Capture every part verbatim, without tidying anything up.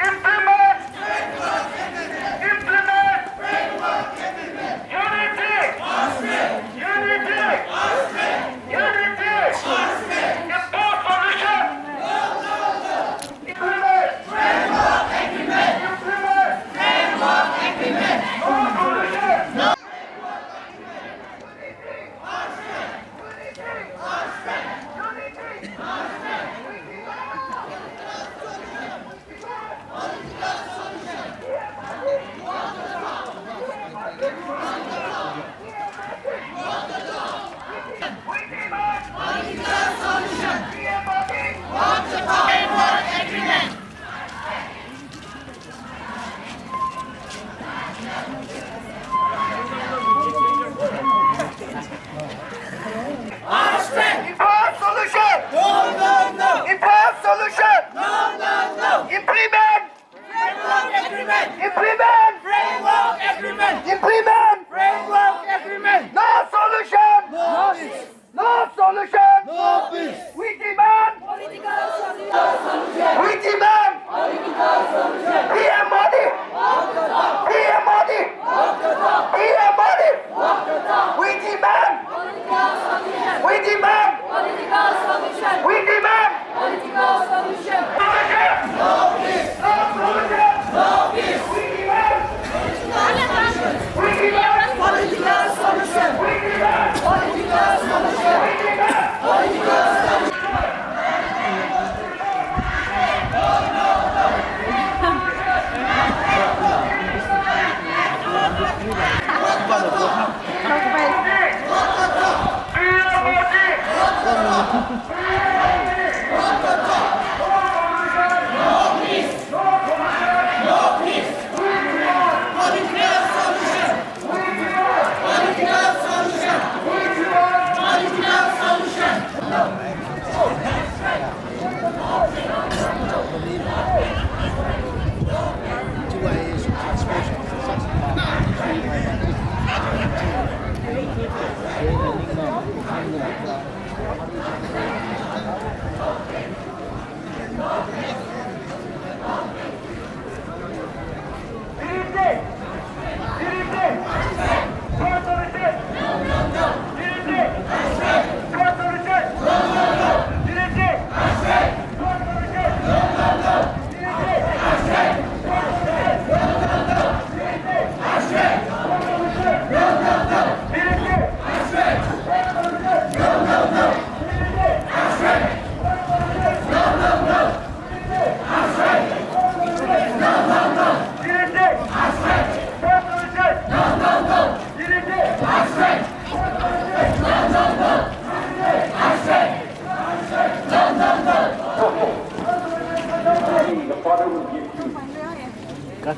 Implement! Implement! Unity! Unity! Unity! Import solution! Implement! Implement! No solution! Import solution! No, no, no! Import solution! No, no, no! Implement! Framework Agreement! Implement! Framework Agreement! Implement! Framework Agreement! No solution! No peace! No solution! No peace! We demand! Political solution! We demand! Political solution! P M Modi! Walk the talk! P M Modi! Walk the talk! P M Modi! Walk the talk! We demand! Political solution! We demand! Political solution! We demand! Political solution! No peace! No solution! No peace! We demand! Political solution! We demand! Political solution! We demand! Political solution! We demand! Political solution!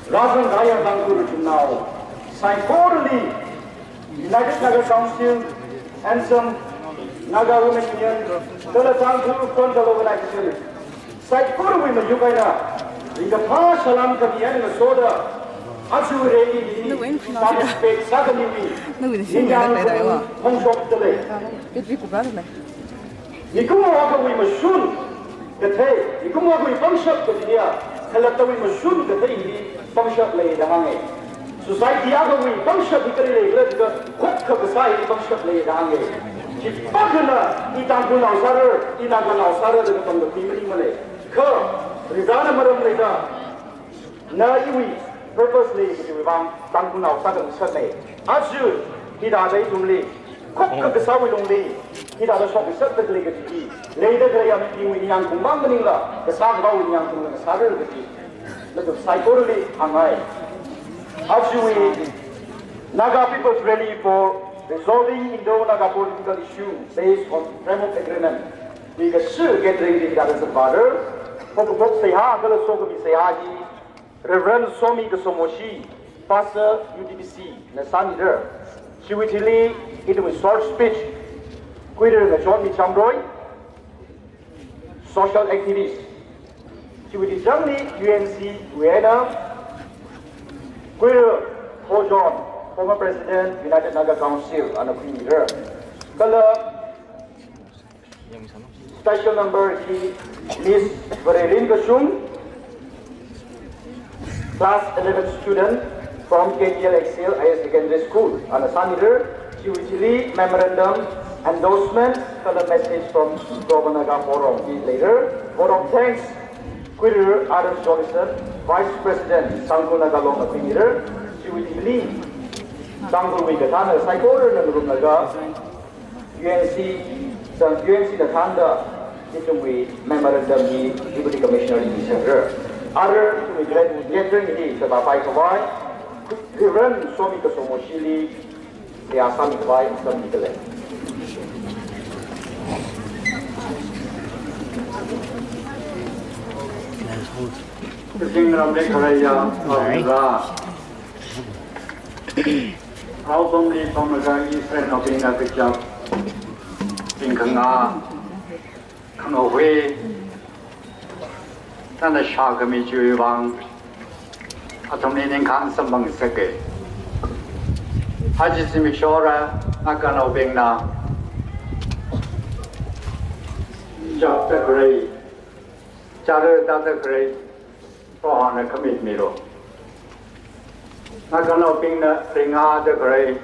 Rāzang rāyāng Tangkhul rinao saikorali United Naga Council, ANSAM, Naga Women Union, kala Tangkhul Frontal Organization saikorawui mayuk eina ringkaphā salām khami eina ngasoda aja rally hi participate sākhamiwui ningyāng phongshokdalei. Mikumo akhawui mashun kathei, mikumo akhawui pangshap kathei hiya khalattawui mashun kathei hi pangshap lei da hānga. Society akhawui pangshap hi kali leikhala jiakha khokkha kasā hi pangshap lei da hānga. Chipākhana i Tangkhulnao sāra, i Naganao sāra da katongda khuimaningmana. Kha rizana maram leida na iwui purpose lei kajiwui vang Tangkhulnao sāda ngasakna. Aja hithāda ithumli khokkha kasāwui lungli hithāda shokngasakda khalei kaji hi leida khaleiya mibingwui ningyāng khaung mang maningla, kasā khavāwui ningyāng khaungla ngasāra kaji nathum saikorali hāngngai. Ajawui Naga People's Rally for Resolving Indo-Naga Political Issue based on Framework Agreement wui kasā gathering hi hithāda zatvāra. Phokaphok seihā kala sokhami seihā hi Reverend Somi Kasomoshi, Pastor U T B C na sāmira. Chiwui thili ithumwui short speech Kuirar Ngachonmi Chamroi, social activist. Chiwui thili changli U N C wui eina Kuirar Hojon, former president, United Naga Council, ana khuimira. Kala special number hi Miss Varelin Kashung, class eleven student from K T L Excel Higher Secondary School, ana sāmira. Chiwui thili memorandum, endorsement kala message from Global Naga Forum hi leira. Vote of thanks Kuirar R S Jolison, Vice President, Tangkhul Naga Long, ana khuimira. Chiwui thili Tangkhulwui kathāna saikorana ngarumlaga U N C, zang U N C na thānda ithumwui memorandum hi Deputy Commissioner li misangra. Ara ithumwui gathering hi sāda pai khavai Reverend Somi Kasomoshili seihā sāmi khavai samphangda lei. Kazingramli khaleiya, Avā. Raopamli pamlaga Israelnaobingna kachap, bing khangā, khangahoi, nana shākhami chiwui vang athumli ningkhān samphang sāke. Aja zimikshora Naganaobingna chapda khalei, chāra tāda khalei, Prohona khamiya miro. Naganaobingna ringda khalei,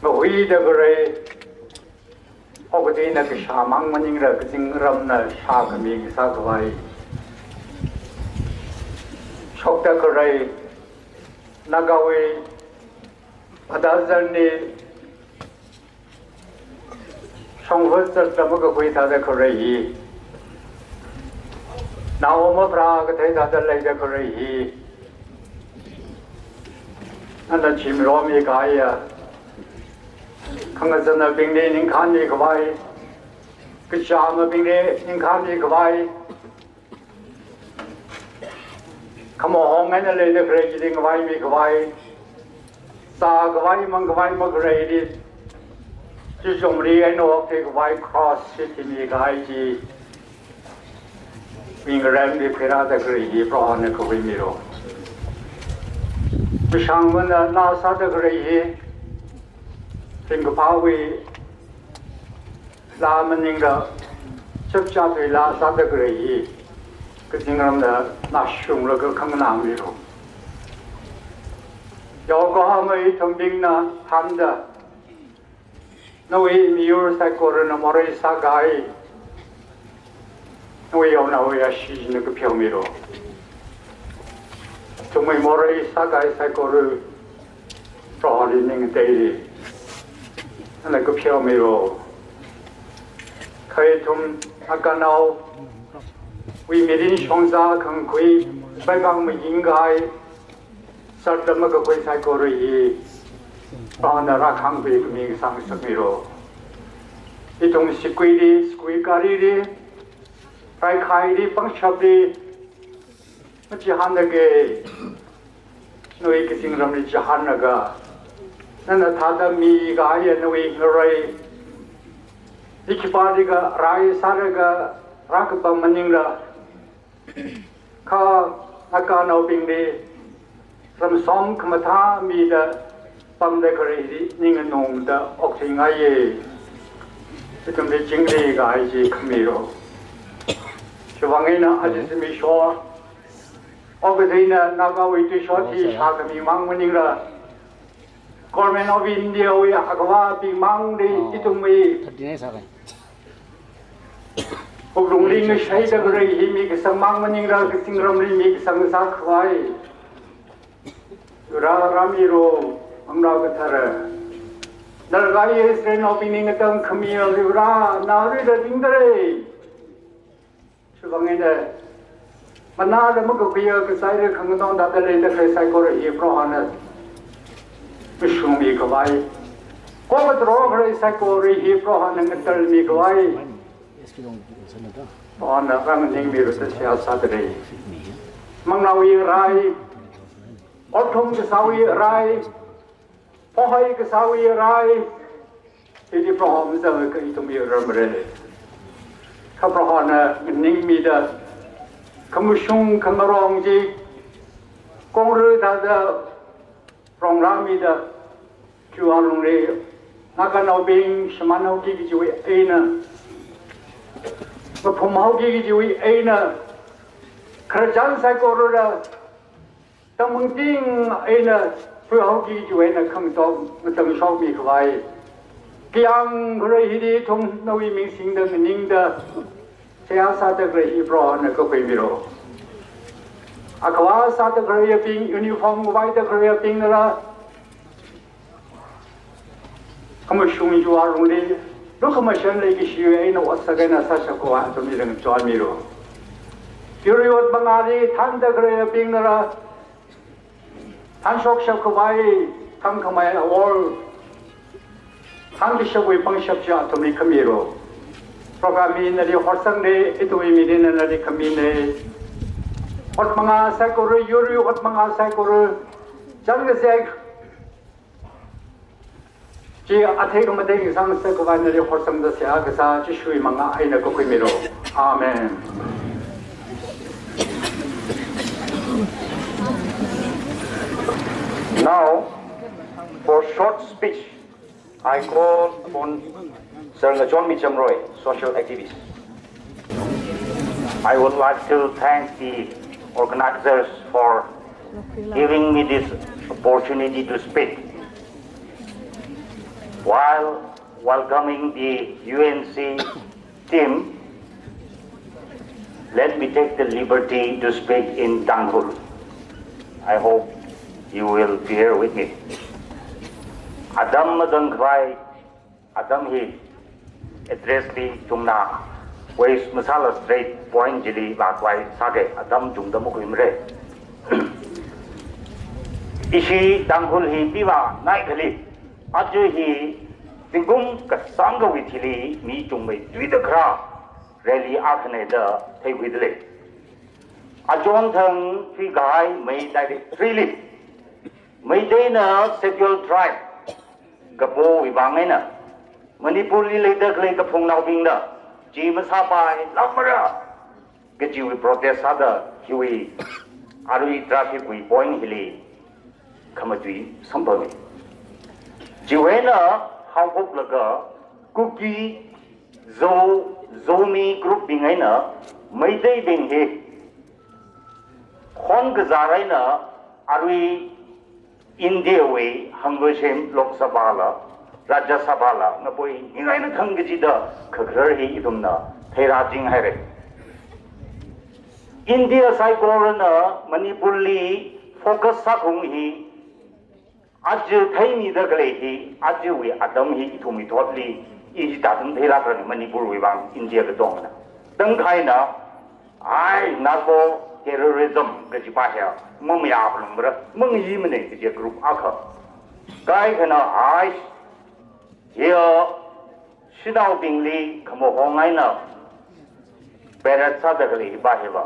ngahuida khalei, okathuina kashā mang maningla kazingramna shākhami sākhavai. Shokda khalei, Nagawui adazarni shongfa zatda makakhui thāda khalei hi, nao mapharā kathei thāda leida khalei hi, nana chimromi kaya, khangazanabingli ningkhānmi khavai, kachāmabingli ningkhānmi khavai, khamahong eina leida khalei chili ngavaimi khavai, zākhavai mangkhavai makhaleili, chuchumli eina okthui khavai cross hi thimi kahai chi, mi ngarānli pheirāda khalei hi Prohona kahui miro. Mashangvana laa sāda khalei hi, ringkaphāwui laa maningla, chapchātwui laa sāda khalei hi, kazingramna nashunglaga khanganā miro. Yaokahomawui ithumbingna hāngda, nawui miyur saikorana morei sākahai, nawui yaonaowui ashee china kapheomiro. Ithumwui morei sākahai saikora Proholi ning teili, nana kapheomiro. Kha ithum Naganao wui mirin shongza khangkhui, baibang maying kahai, zatda makakhui saikora hi, Prohona rākhangkhui khami sāngasakmiro. Ithum sikuili, sikui karili, raikhaili, pangshapli, machihānlāke, nawui kazingramli chihānlaga, nana thāda mikahaiya nawui ngarei, i khipālikha rai sālaga rākapam maningla, kha Naganaobingli ramsom khamathā mida pamda khalei hi ning nganungda okthuingaiye. Ithumli chingri kahai chi khamiro. Chiwuivang eina aja zimiksho, okathuina Nagawui tuishot hi shākhami mang maningla, Government of India wui akhavābing mangli ithumwui thirty-nine sākahai. Wuklungli ngashaida khalei hi mikasang mang maningla, kazingramli mikasang sākhavai. Rā rāmiro, Manglā Kathara. Nalgai Israelnaobingli ngatangkhamiya Varivara, nali rāringdalei. Chiwuivang eina, manāla makakhuiya, kasaila khangatong thāda leida khalei saikora hi Prohona mashungmi khavai. Kho katharo khalei saikora hi Prohona ngatalmi khavai. Prohona nganingmira da seihā sādalei. Manglāwui rai, otram kasāwui rai, pohai kasāwui rai, hili Proho mazangakha ithum mirarmara. Kha Prohona nganingmida, khamashung khangarong chi kongra thāda rongrāmida, chiwui alungli Naganaobing shimānhaoki kajiwui eina, maphumhaoki kajiwui eina, khararchan saikorali tamangting eina phuihaoki kajiwui eina khangatok ngatangshokmikhavai, kayāng kharei hili ithum nawui ming singda nganingda seihā sāda khalei hi Prohona kakhuimilu. Akhavā sāda khaleiyabing, uniform ngavaida khaleiyabingnala, khamashung chiwui alungli lukhamashan leikashiwui eina otsak eina sāshapkhavai athumli ngachonmilu. Yur yot mangāli thānda khaleiyabingnala thānshokshapkhavai, thangkhamei awor thānkashapwui pangshap chi athumli khamilu. Program hi nali horsangda, ithumwui mirin nali khamina. Ot mangā saikora, yur ot mangā saikora, chānjam kazek chi athei khamatei ngasang sākhavai nali horsangda seihā kasā Jishuwui mangā eina kakhuimilu. Amen. Now, for short speech, I call upon Sir Ngachonmi Chamroy, social activist. I would like to thank the organizers for giving me this opportunity to speak. While welcoming the U N C team, let me take the liberty to speak in Tangkhul. I hope you will bear with me. Atam matangkhavai, atam hi address li chungna waste masāla straight point chili vākhavai sāga, atam chungda makhuimara. Ishi Tangkhul hi pivānai khalei, aja hi zingkum kasāngkawui thili mi chungmeithuida kharā rally akhana da theikhuidalei. Achonthang thuikahai May tarik three li, Meiteina scheduled tribe kapowui vang eina, Manipurli leida khalei kaphungnaobingna chi masāpailākmara kajiwui protest sāda hiwui arui traffic wui point hili khamatui samphanga. Chiwui eina haophoklaga Kuki, Zo, Zomi group bing eina Meiteibing hi khonkazār eina arui India wui hāngvāshem Lok Sabha la, Rajya Sabha la ngapoi ningai eina thang kajida khakharar hi ithumna theirāching haira. India saikorana Manipurli focus sākhaung hi, aja theimida khalei hi, ajawui atam hi ithumwui thotli i hithāda theilākrani Manipurwui vang India katongana. Tangkhaina, ai, narco terrorism kajipa hi mamayā phalungmara, mangayi mana kaji group akha. Kaikhana, ai, hiya shanaobingli khamahong eina parade sāda khalei hipa hiva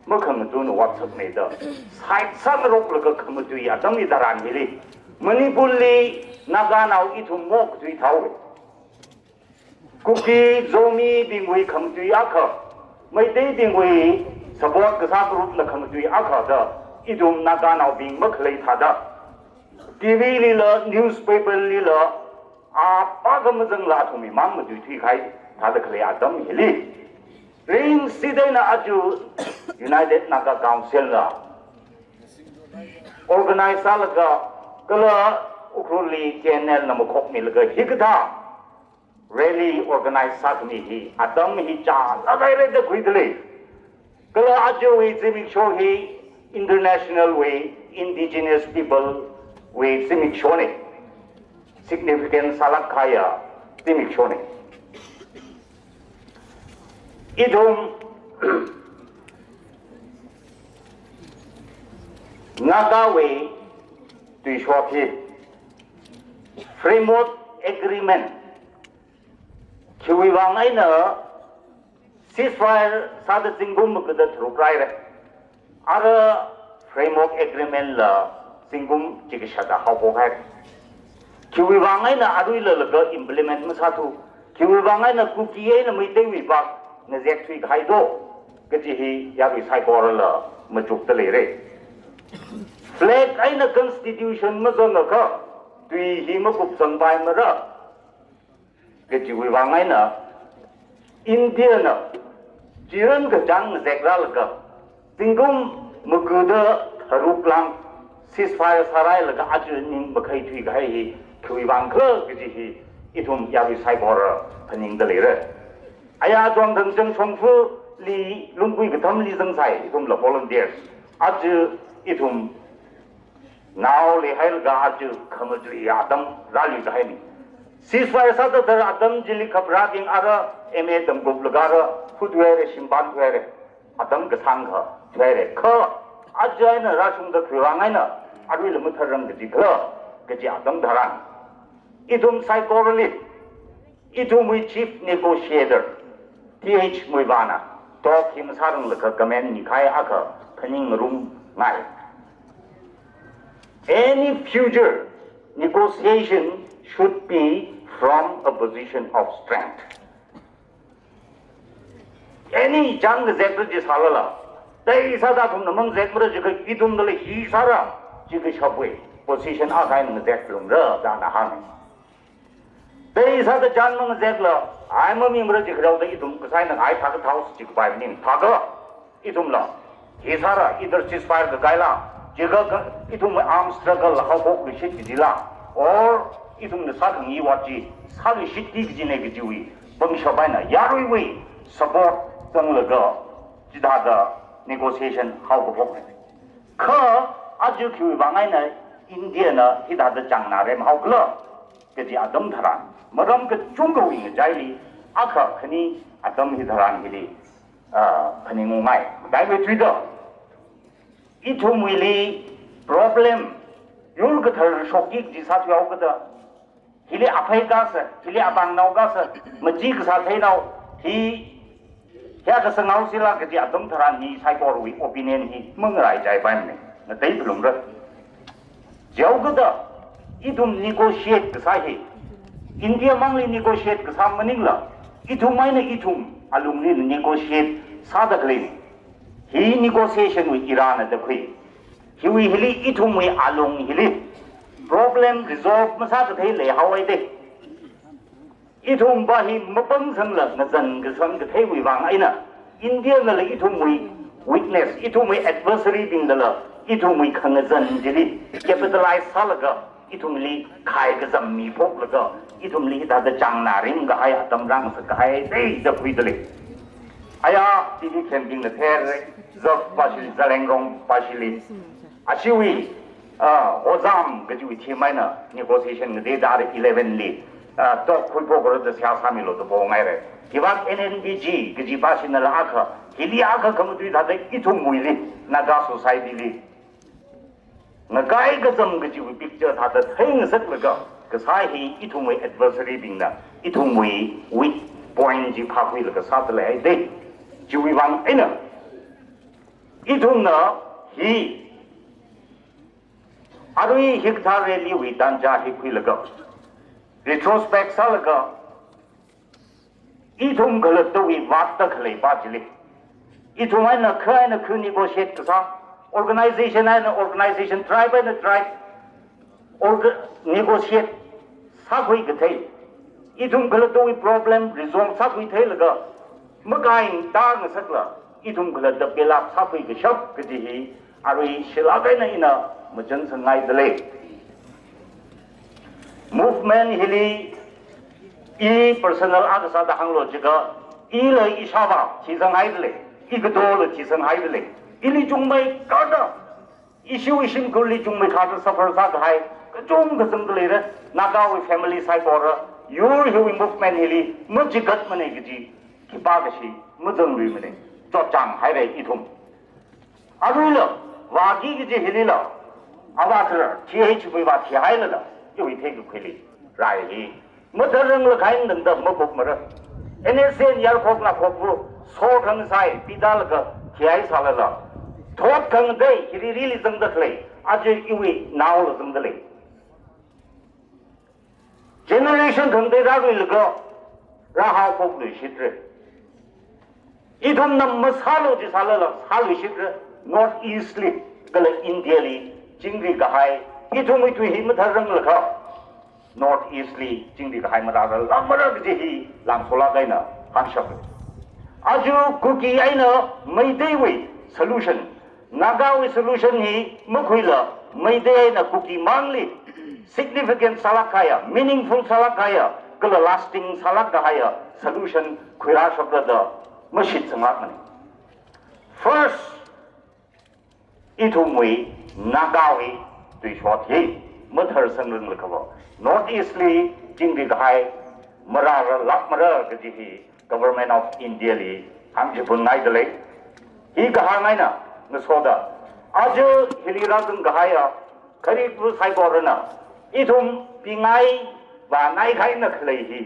makhangatun WhatsApp meida side sāngaroklaga khamatui atam hitharan hili, Manipurli Naganao ithum mok tui thao. Kuki Zomibingwui khamatui akha, Meiteibingwui support kasā groupla khamatui akha da ithum Naganaobing makhalei thāda, T V lila, newspaper lila, a pākhamazangla athumwui mang matuithuikahai thāda khalei atam hili, ringshida eina aja United Naga Council la organize sālaga, kala Ukhrulli T N L na makhokmilaga hikathā rally organize sākhami hi, atam hi chālāk haira da khuidalei. Kala ajawui zimiksho hi international wui, indigenous people wui zimikshona. Significant sālāk kahaiya zimikshona. Ithum Nagawui tuishok hi Framework Agreement, khiwui vang eina Ceasefire sāda zingkum makuda tharuk rāhaira. Ara framework agreement la zingkum chikashada haophok haira. Khiwui vang eina aruila laga implement masāthu, khiwui vang eina Kuki eina Meiteiwui vang ngazek thuikahai do kaji hi yarui saikorala machukda leira. Flag eina constitution mazangakha tui hi makupsangpaimara kajiwui vang eina Indiana chiran kachāng ngazek rālaga zingkum makuda tharuk lāng ceasefire sārailaga aja ning makhai thuikahai hi khiwui vang khala kaji hi ithum yarui saikora phaningda leira. Aya Tuangthang Changshongfali lungkui kathamli zangsai ithumla volunteers. Aja ithum nao leihailaga aja khamajui atam rāluikahaina. Ceasefire sāda thar atam chili khaprābing ara M A tamkuplaga ara phuthuihaira, shimpan thuihaira, atam kasāngkha thuihaira. Kha aja eina rāshungda khiwui vang eina aruila matharrang kaji khala kaji atam tharan ithum saikorali ithumwui chief negotiator T H Muivahna talk hi masāranglaga comment mikahai akha phaningrumngai. Any future negotiation should be from a position of strength. Any chāng ngazekra chi sālala, tei sāda athumna mangazekmara jiakha ithumnala hi sāra, chikashapwui position akha eina ngazek phalungra da ana hānga. Tei sāda chān mangazekla, ai mamimara jiakha raoda ithum kasā eina ai thākha thao si jikapai maning, thākha ithumla hi sāra, either ceasefire kakaila, jiakha ka, ithum armed struggle la haophokluishit kajila, or ithumna sākhangai vāt chi sāluishitki kajina kajiwui pangshap eina yaruiwui support zanglaga chithāda negotiation haokaphokna. Kha aja khiwui vang eina Indiana hithāda chāngnā remhaokhala kaji atam tharan, maram kachungkhawui ngachaili akha khani atam hitharan hili, ah, phaningungai. Daiwui thuida ithumwuili problem yur kathar shokki kaji sāthuihaokada, hili aphei kasā, hili apāngnao kasā, machi kasā theinao, hi hiyākha sāngaosila kaji atam tharan hi saikorawui opinion hi mangaraichaipaimana, ngatei phalungra. Jihaokada ithum negotiate kasā hi India mangli negotiate kasā maningla, ithum eina ithum alungli negotiate sāda khaleina. Hi negotiation wui era na da khui. Hiwui hili ithumwui alung hili problem resolve masākathei leihaowa de. Ithumva hi mapangsangla ngazan kasang katheiwui vang eina, Indianala ithumwui weakness, ithumwui adversary bingdala ithumwui khangazan chili capitalize sālaga ithumli khai kazam miphoklaga ithumli hithāda chāngnā ringkahai atam rāngasakkahai de da khuida lei. Aya, T V khenbingna theira, Zaf pashili, Zeliangrong pashili. Ashiwui, ah, Hozam kajiwui thim eina negotiation ngatei tare eleven li, ah, talk khuiphokra da seihā sāmilu da pongaira. Hivak N N B G kaji pashinala akha, hili akha khamatui thāda ithumwuili, Naga society li ngakai kazam kajiwui picture thāda theingasaklaga, kasā hi ithumwui adversary bingna ithumwui weak point chi phākhuilaga sāda leihaide. Chiwui vang eina ithumna hi arui hikathā rally wui tanja hi khuilaga, retrospect sālaga, ithum khalattawui vātda khaleipa chili, ithum eina kha eina kha negotiate kasā, organization eina organization, tribe eina tribe, orga-, negotiate sākhui kathei, ithum khalattawui problem resolve sākhui theilaga, makaing tāngasakla, ithum khalatta build up sākhui kashap kaji hi arui shilak eina ina machansang ngaida lei. Movement hili i personal akha sāda hānglu jiakha, ila ishāvā thisang haida lei, i kadola thisang haida lei, ili chungmei kada, ishi ishimkhurli chungmei kada suffer sākahai kachungkha zangda leira. Nagawui family saikora yur hiwui movement hili machigatmana kaji khipākashi mazangluimana. Chotchāng haira ithum. Aruila, vāki kaji hilila, avā thara, T H Muivah thihailala, iwui theikakhuili rai hi matharanglakha eina tangda makupmara. N S C N yarkhok lakhokva, Sor khangasai pidalaga thihaisālala, thot khangatei hiririli zangda khalei, aja iwui naola zangda lei. Generation khangatei rāluilaga rāhaophokluishitra. Ithumna masālu jisālala sāluishitra. North East li kala India li chingri kahai, ithumwui tui hi matharranglakha North East li chingri kahai marārarlākmara kaji hi langsolāk eina hāngshap. Aja Kuki eina Meiteiwui solution, Nagawui solution hi makhuila, Meitei eina Kuki mangli significant sālāk kahaiya, meaningful sālāk kahaiya, kala lasting sālāk kahaiya solution khuirāshapra da mashitsanglākmana. First, ithumwui Nagawui tuishot hi matharsangranglakha va, North East li chingri kahai marārarlākmara kaji hi Government of India li hāngchiphunngaida lei. Hi kahāng eina ngasoda, aja hili rāzang kahaiya kharikha saikorana ithum pingai vānai kahaina khalei hi,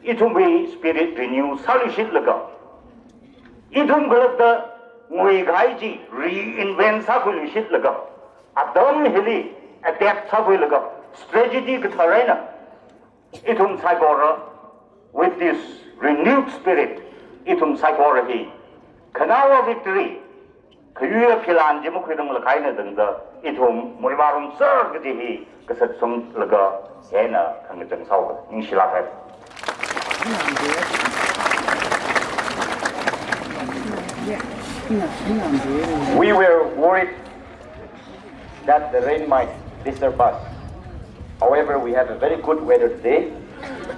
ithumwui spirit renew sāluishitlaga, ithum khalatta ngui kahai chi reinvent sākhuiluishitlaga, atam hili adapt sākhuilaga, strategy kathar eina ithum saikora, with this renewed spirit, ithum saikora hi khanaowa victory, khayuiya philan chi makhuiranglakhai eina tangda ithum muivārumser kaji hi kasat sunglaga hieina khangachang sāhaoka. Ningshilāk haira. We were worried that the rain might disturb us. However, we have a very good weather today.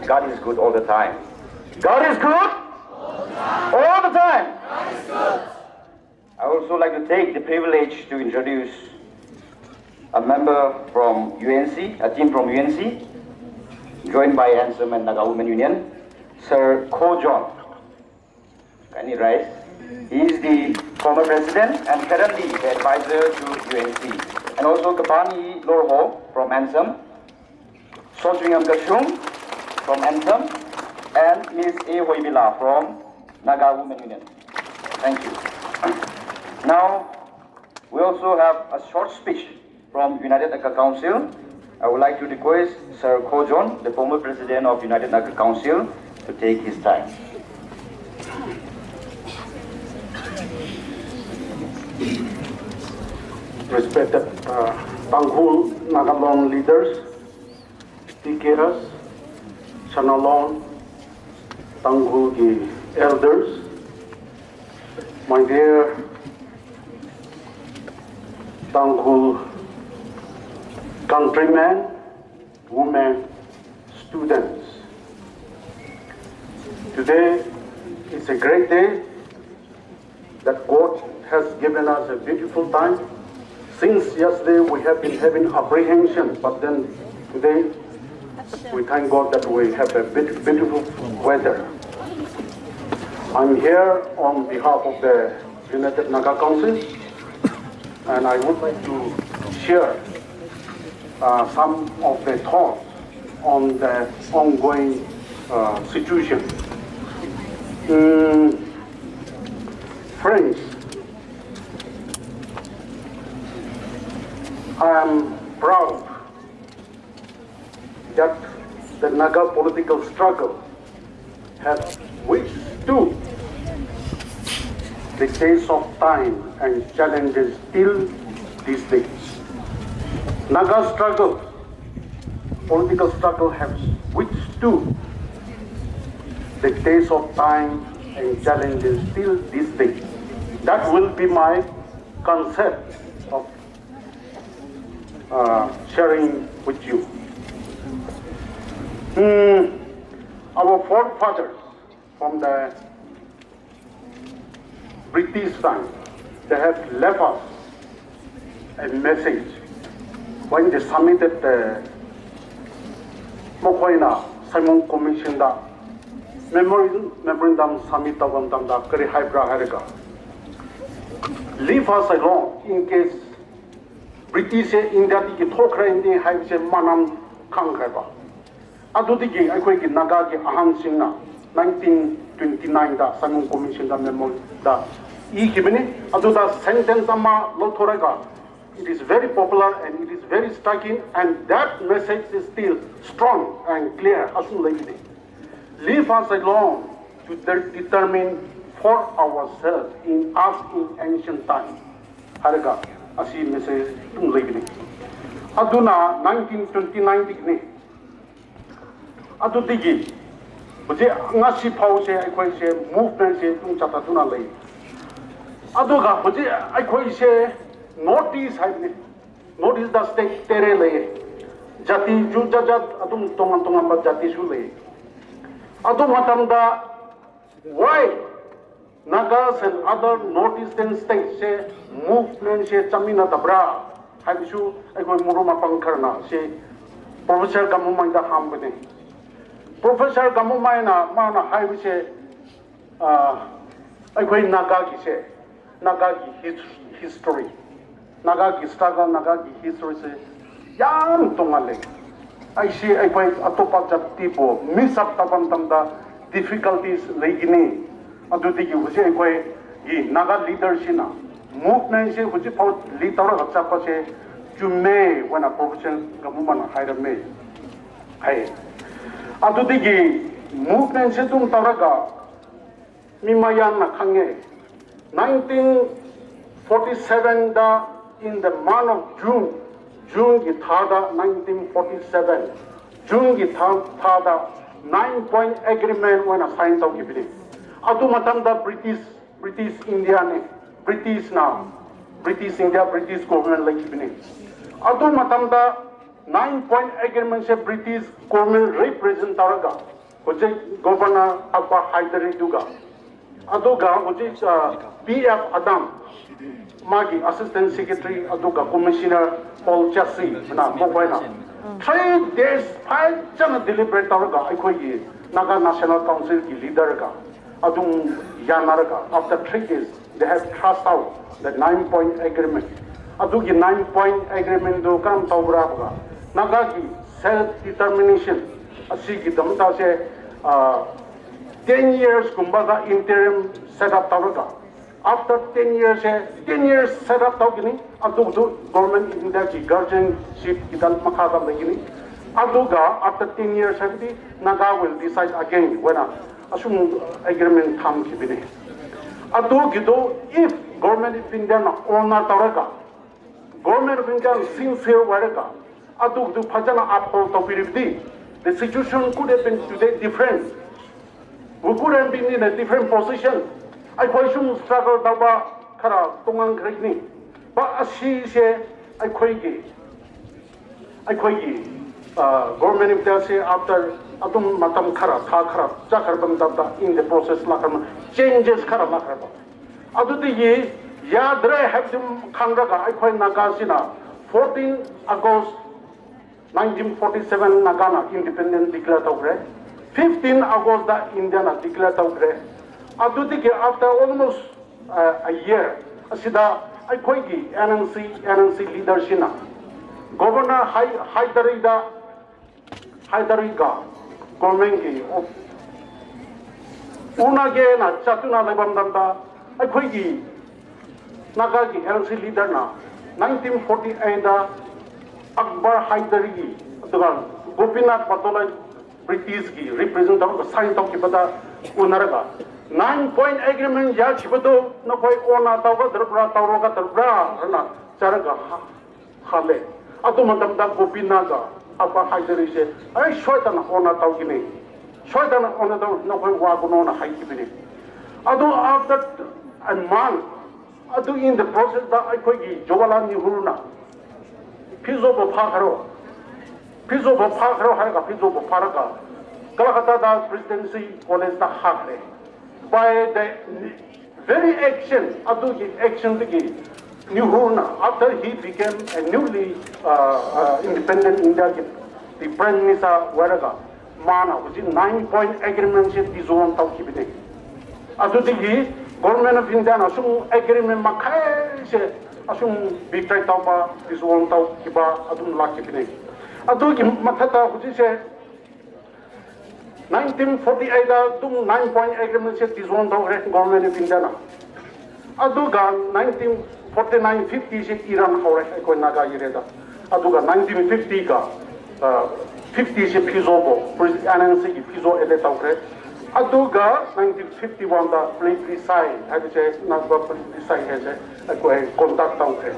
God is good all the time. God is good all the time. I also like to take the privilege to introduce a member from U N C, a team from U N C, joined by ANSAM and Naga Women Union, Sir Ko John. Kindly rise. He is the former president and currently the advisor to U N C. And also Kapani Lorho from ANSAM, Sotwingam Kashung from ANSAM, and Miss A Hoibila from Naga Women Union. Thank you. Now, we also have a short speech from United Naga Council. I would like to request Sir Ko John, the former president of United Naga Council, to take his time. Respected uh, Tangkhul Naga Long leaders, T K S, Chanalong, Tangkhul ki elders, my dear Tangkhul countrymen, women, students. Today is a great day that God has given us a beautiful time. Since yesterday we have been having apprehension, but then today we thank God that we have a beaut- beautiful weather. I'm here on behalf of the United Naga Council, and I would like to share uh, some of the thoughts on the ongoing uh, situation. Mm, friends, I am proud that the Naga political struggle has withstood the test of time and challenges till this day. Naga struggle, political struggle has withstood the test of time and challenges till this day. That will be my concept of uh, sharing with you. Mm, our forefathers from the British time, they have left us a message when they submitted the Mokoina Simon Commission da memorandum, memorandum submit tawam tamda kari haibra hairika. Leave us alone in case British se India diki thokra ini haibse manam khang khaiba. Adudiki akhoi ki Naga ki ahangsingna nineteen twenty-nine da Simon Commission da memo da ikhibini, aduda sentence ama lothoraga, it is very popular and it is very striking, and that message is still strong and clear. Asum leibini. Leave us alone to de- determine for ourselves in as in ancient time. Haraga, asi message tung leibini. Aduna nineteen twenty-nine dikni. Adudigi, hujik ngasi phao se, aikhoi se, movement se, tung chata tuna lei. Aduga, hujik aikhoi se, North East haibini. North East da state tere lei. Jati ju jajat, adung tongan tongan ba jati su lei. Adu matamda, why Nagas and other North Eastern states se movement se chamina dabra? Haibisu, aikhoi muru mapang kharna se Professor Gamumai da hambini. Professor Gamumai na, mana haibi se, ah, aikhoi Naga ki se, Naga ki his- history, Naga ki struggle, Naga ki history se yam tonga lei. Aishi aikhoi atopa jati po, mix up tabam tamda difficulties leigini. Adudigi hujik aikhoi i Naga leadership na movement se hujik phao lead tawra kachapa se chumme, wana Professor Gamumai na hairame. Hai. Adudigi movement se tung tawraga, mi mayangna khange. Nineteen forty-seven da, in the month of June, June ki thāda nineteen forty-seven, June ki thā, thāda nine point agreement wena sign tau kibini. Adu matamda British, British India ni, British na, British India, British government lei kibini. Adu matamda nine point agreement se British government represent taraga, hujik Governor Akbar Hydari duga, aduga hujik, ah, P F Adam, magi Assistant Secretary, aduga Commissioner Paul Chassi, na mokwaina. Three days, five chana deliberate taraga, aikhoi Naga National Council ki leader ga, adung yanaraga, after three days, they have thrashed out the nine point agreement. Adugi nine point agreement do kam taubra ga, Naga ki self determination, asi ki damta se, ah, ten years kumba da interim set up tau ga. After ten years se, ten years set up tau kini, adu du government India ki guardianship ki dan makha da lei kini. Aduga after ten years se di Naga will decide again wena asum agreement tham kibini. Adu kido, if Government of India na honor tau ga, Government of India sincere waraga, adu kido phajana uphold tau piribdi, the situation could have been today different. We could have been in a different position. Aikhoi sum struggle tau ba khara tongang kharikni. Ba asi se aikhoi ki, aikhoi ki, ah, government of India se after atum matam khara, tha khara, cha khara bam tata in the process la khara changes khara la khara. Adudigi yadre hapdum khangraga aikhoi Naga sina fourteen August nineteen forty-seven Naga na independent declare tau kre. Fifteen August da India na declare tau kre. Adudigi after almost, uh, a year, asida aikhoi ki N N C, N N C leadership na Governor Hai-, Hydari da, Hydari ga government ki of-, una ge na chatuna lei bam dam da, aikhoi ki Naga ki N N C leader na nineteen forty-eight da Akbar Hydari ki, aduga Gopinath Bardoli British ki represent tau ka sign tau kiba da unaraga, nine point agreement ya kiba do, nakhoi ona tau ga darbra, tau ro ga darbra, rana charaga ha, hale. Adu matam da Gopinath ga Akbar Hydari se, ai, soitana ona tau kini. Soitana ona tau, nakhoi wa kuno na hai kibini. Adu after a month, adu in the process da aikhoi ki Jawaharlal Nehru na, phizo ba pha kharo, phizo ba pha kharo haiga phizo ba pha raga, Calcutta da Presidency College da hakhre. By the very action, adu ki action digi, Nehru na, after he became a newly, uh, uh, independent India ki, the Prime Minister waraga, mana hujik nine point agreement se dissolve tau kibini. Adudigi Government of India na sum agreement makhai se asum betray tau ba, dissolve tau kiba adum la kibini. Adugi mathata hujik se Nineteen forty-eight da athum nine point agreement chi dissolve tauhaira Government of India na. Athumga nineteen forty-nine fifty chi Iran haora, eikoi Naga area da. Athumga nineteen fifty ga, uh, fifty chi phizo bo, N N C ki phizo ele tauhaira. Athumga nineteen fifty-one da plebiscite, haiba chi Naga plebiscite haichi, eikoi conduct tauhaira.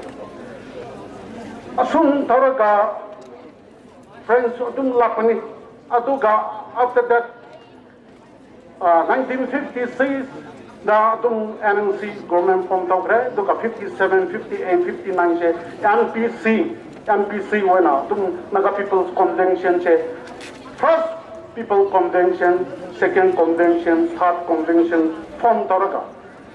Asum thauraga French athum lākpani. Athumga after that, uh, nineteen fifty-six da athum N N C government form tauhaira, athumga fifty-seven, fifty-eight, fifty-nine chi M P C, M P C wui eina athum Naga People's Convention chi, first People Convention, second Convention, third Convention form tauhaira.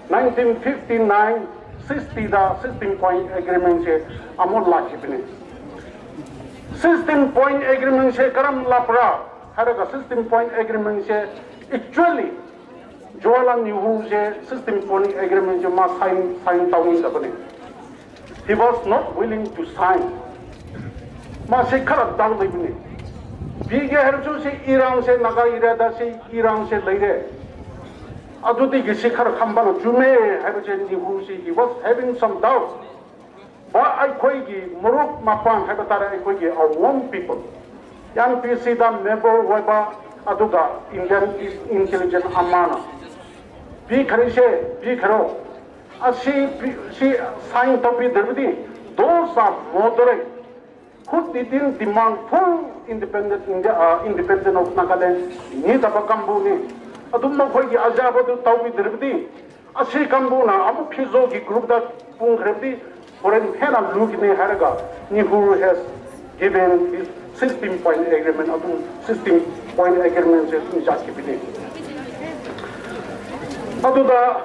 Nineteen fifty-nine sixty da sixteen point agreement chi among lākpani. Sixteen point agreement chi karam lākpara, hailaga sixteen point agreement chi actually Jawaharlal Nehru chi sixteen point agreement chi ma sign, sign tauning da bani. He was not willing to sign. Ma chi khara doubt leibani. Bige haichu chi Iran chi Naga area da chi Iran chi leira. Athumtiki chi khara khambana chume haiba chi Nehru chi, he was having some doubt. Ba eikoigi marup mapāng haiba tara, eikoigi our own people. M P C da member wui ba, athumga Indian intelligence amana. Bikharai chi, bikharo. Ashi, pi-, chi sign taupidarabadi, those are moderate. Who didn't demand full independent India, uh, independent of Nagaland, ni taba kambuni. Athum makhoigi ajaba tu taupidarabadi. Ashi kambuna amuk phizoki group da pungkharabadi, foreign hena lukini hailaga, Nehru has given this sixteen point agreement, athum sixteen point agreement chi athum jat kibini. Athumda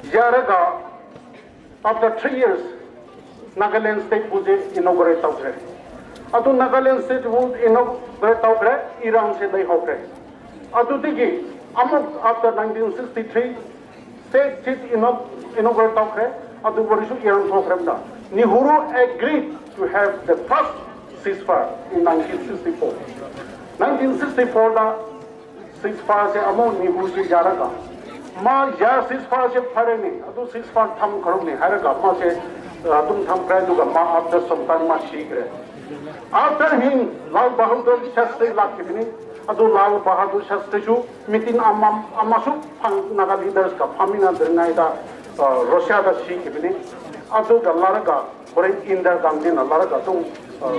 yaraga, after three years, Nagaland statehood chi inaugurate tauhaira. Athum Nagaland statehood inaugurate tauhaira, Iran chi leihaohaira. Athumtiki amuk after nineteen sixty-three, state chi inau-, inaugurate tauhaira, athum Varishu Iran thokhaira. Nehru agreed to have the first ceasefire in nineteen sixty-four. Nineteen sixty-four da ceasefire chi among Nehru chi yaraga. Ma ya ceasefire chi phareni, athum ceasefire thamkharuni hailaga ma chi, uh, athum thamkharei, athumga ma after some time ma shihaira. After him, Lal Bahadur Shastri lākkibini, athum Lal Bahadur Shastri chu meeting ama, ama chu phang Naga leaders ga phaminadalngaida, uh, Russia da shikibini, athumga lālaga, foreign Indira Gandhi na lālaga athum, uh,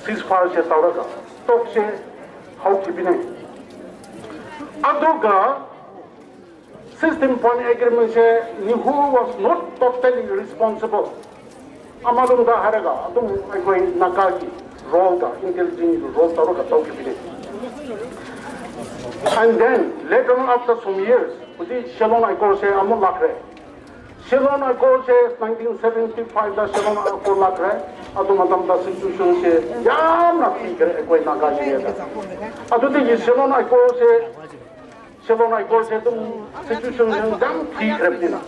ceasefire chi taolaga, talk chi haokibini. Athumga sixteen point agreement chi Nehru was not totally responsible. Amalungda hailaga, athum eikoi Nagagi role ga, intelligence role taolaga taokibini. And then, later on, after some years, hujik Ceylon Accord chi amuk lākhaira. Ceylon Accord chi nineteen seventy-five da Ceylon Accord lākhaira. Athum atamda situation chi yamna thihaira, eikoi Nagagi da. Athumtiki Ceylon Accord chi, Ceylon Accord chi athum situation chi yam thihaira bina.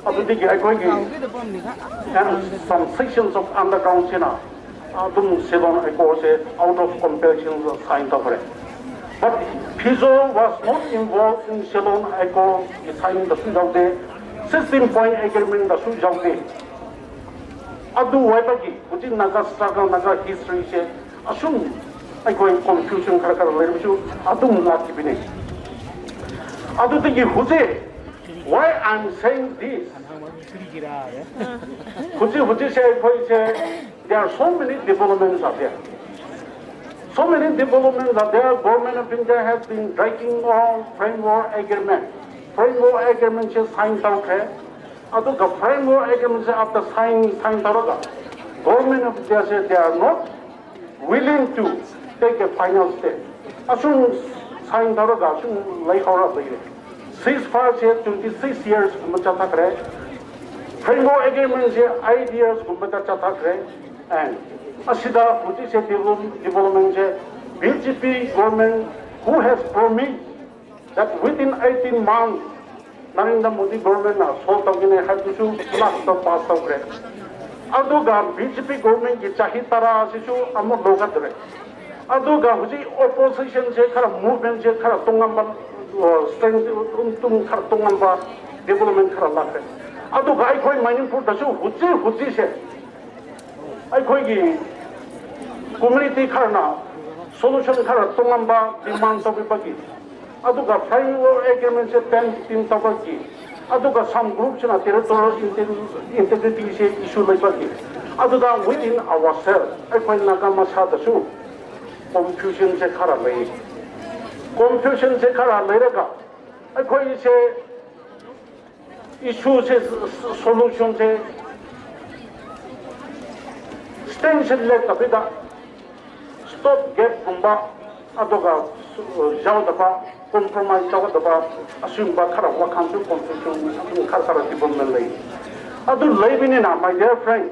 Athumtiki eikoigi, and some sections of underground china, athum Ceylon Accord chi out of compulsion sign tauhaira. But Phizo was not involved in Ceylon Accord sign da shu yaoda, sixteen point agreement da shu yaoda. Athumwui eipaki, hujik Naga struggle, Naga history chi, asum eikoi confusion kharā kharā leirumshu, athum lākkibini. Athumtiki hujik, why I'm saying this? Hujik, hujik chi eikoi chi, there are so many developments are there. So many developments are there. Government of India has been dragging on framework agreement. Framework agreement chi sign tauhaira. Athumga framework agreement chi after sign, sign taolaga, Government of India said they are not willing to take a final step. Asum sign taolaga, asum leihaora baiye. Ceasefire chi twenty-six years kumba chāthakhare. Framework agreement chi eight years kumba chāthakhare. And ashida hujik chi develop-, development chi B J P government who has promised that within eighteen months, Narendra Modi government na solve tauki ne hai tu chu last ta pass taukhare. Athumga B J P government ki chahi tara chi chu amuk loga dre. Aduga hujik opposition se khara movement se khara tongngam ba, uh, strength, um, tum khara tongngam ba, development khara lākre. Aduga aikhoi Manipur dasu hujik hujik se aikhoigi community kharana solution khara tongngam ba demand taubi baki. Aduga framework agreement se pen tin tau baki. Aduga some group sina territorial inte-, integrity se issue lei baki. Aduga within ourselves, aikhoi Naga masādasu confusion se khara lei. Confusion se khara leilaga, aikhoi se issue se, solution se extension le kapida stop gap gumba, aduga, uh, jaodaba, compromise jaodaba, asumba khara wakhan su confusion, asum khara khara development lei. Adu leibinina, my dear friend,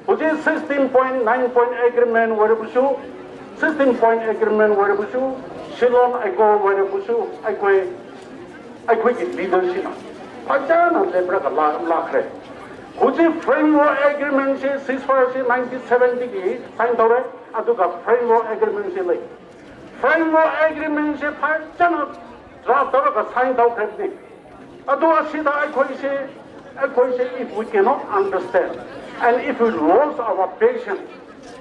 hujik sixteen point nine point agreement were busu, sixteen point agreement were busu, Shillong Accord were busu, aikhoi, aikhoigi leadership na phajana lepraga lā, lākre. Hujik framework agreement se, ceasefire se nineteen seventy ki sign taure, aduga framework agreement se lei. Framework agreement se phajana draft tauraga sign taukre ni. Adu asida aikhoi se, aikhoi se, if we cannot understand, and if we lose our patience,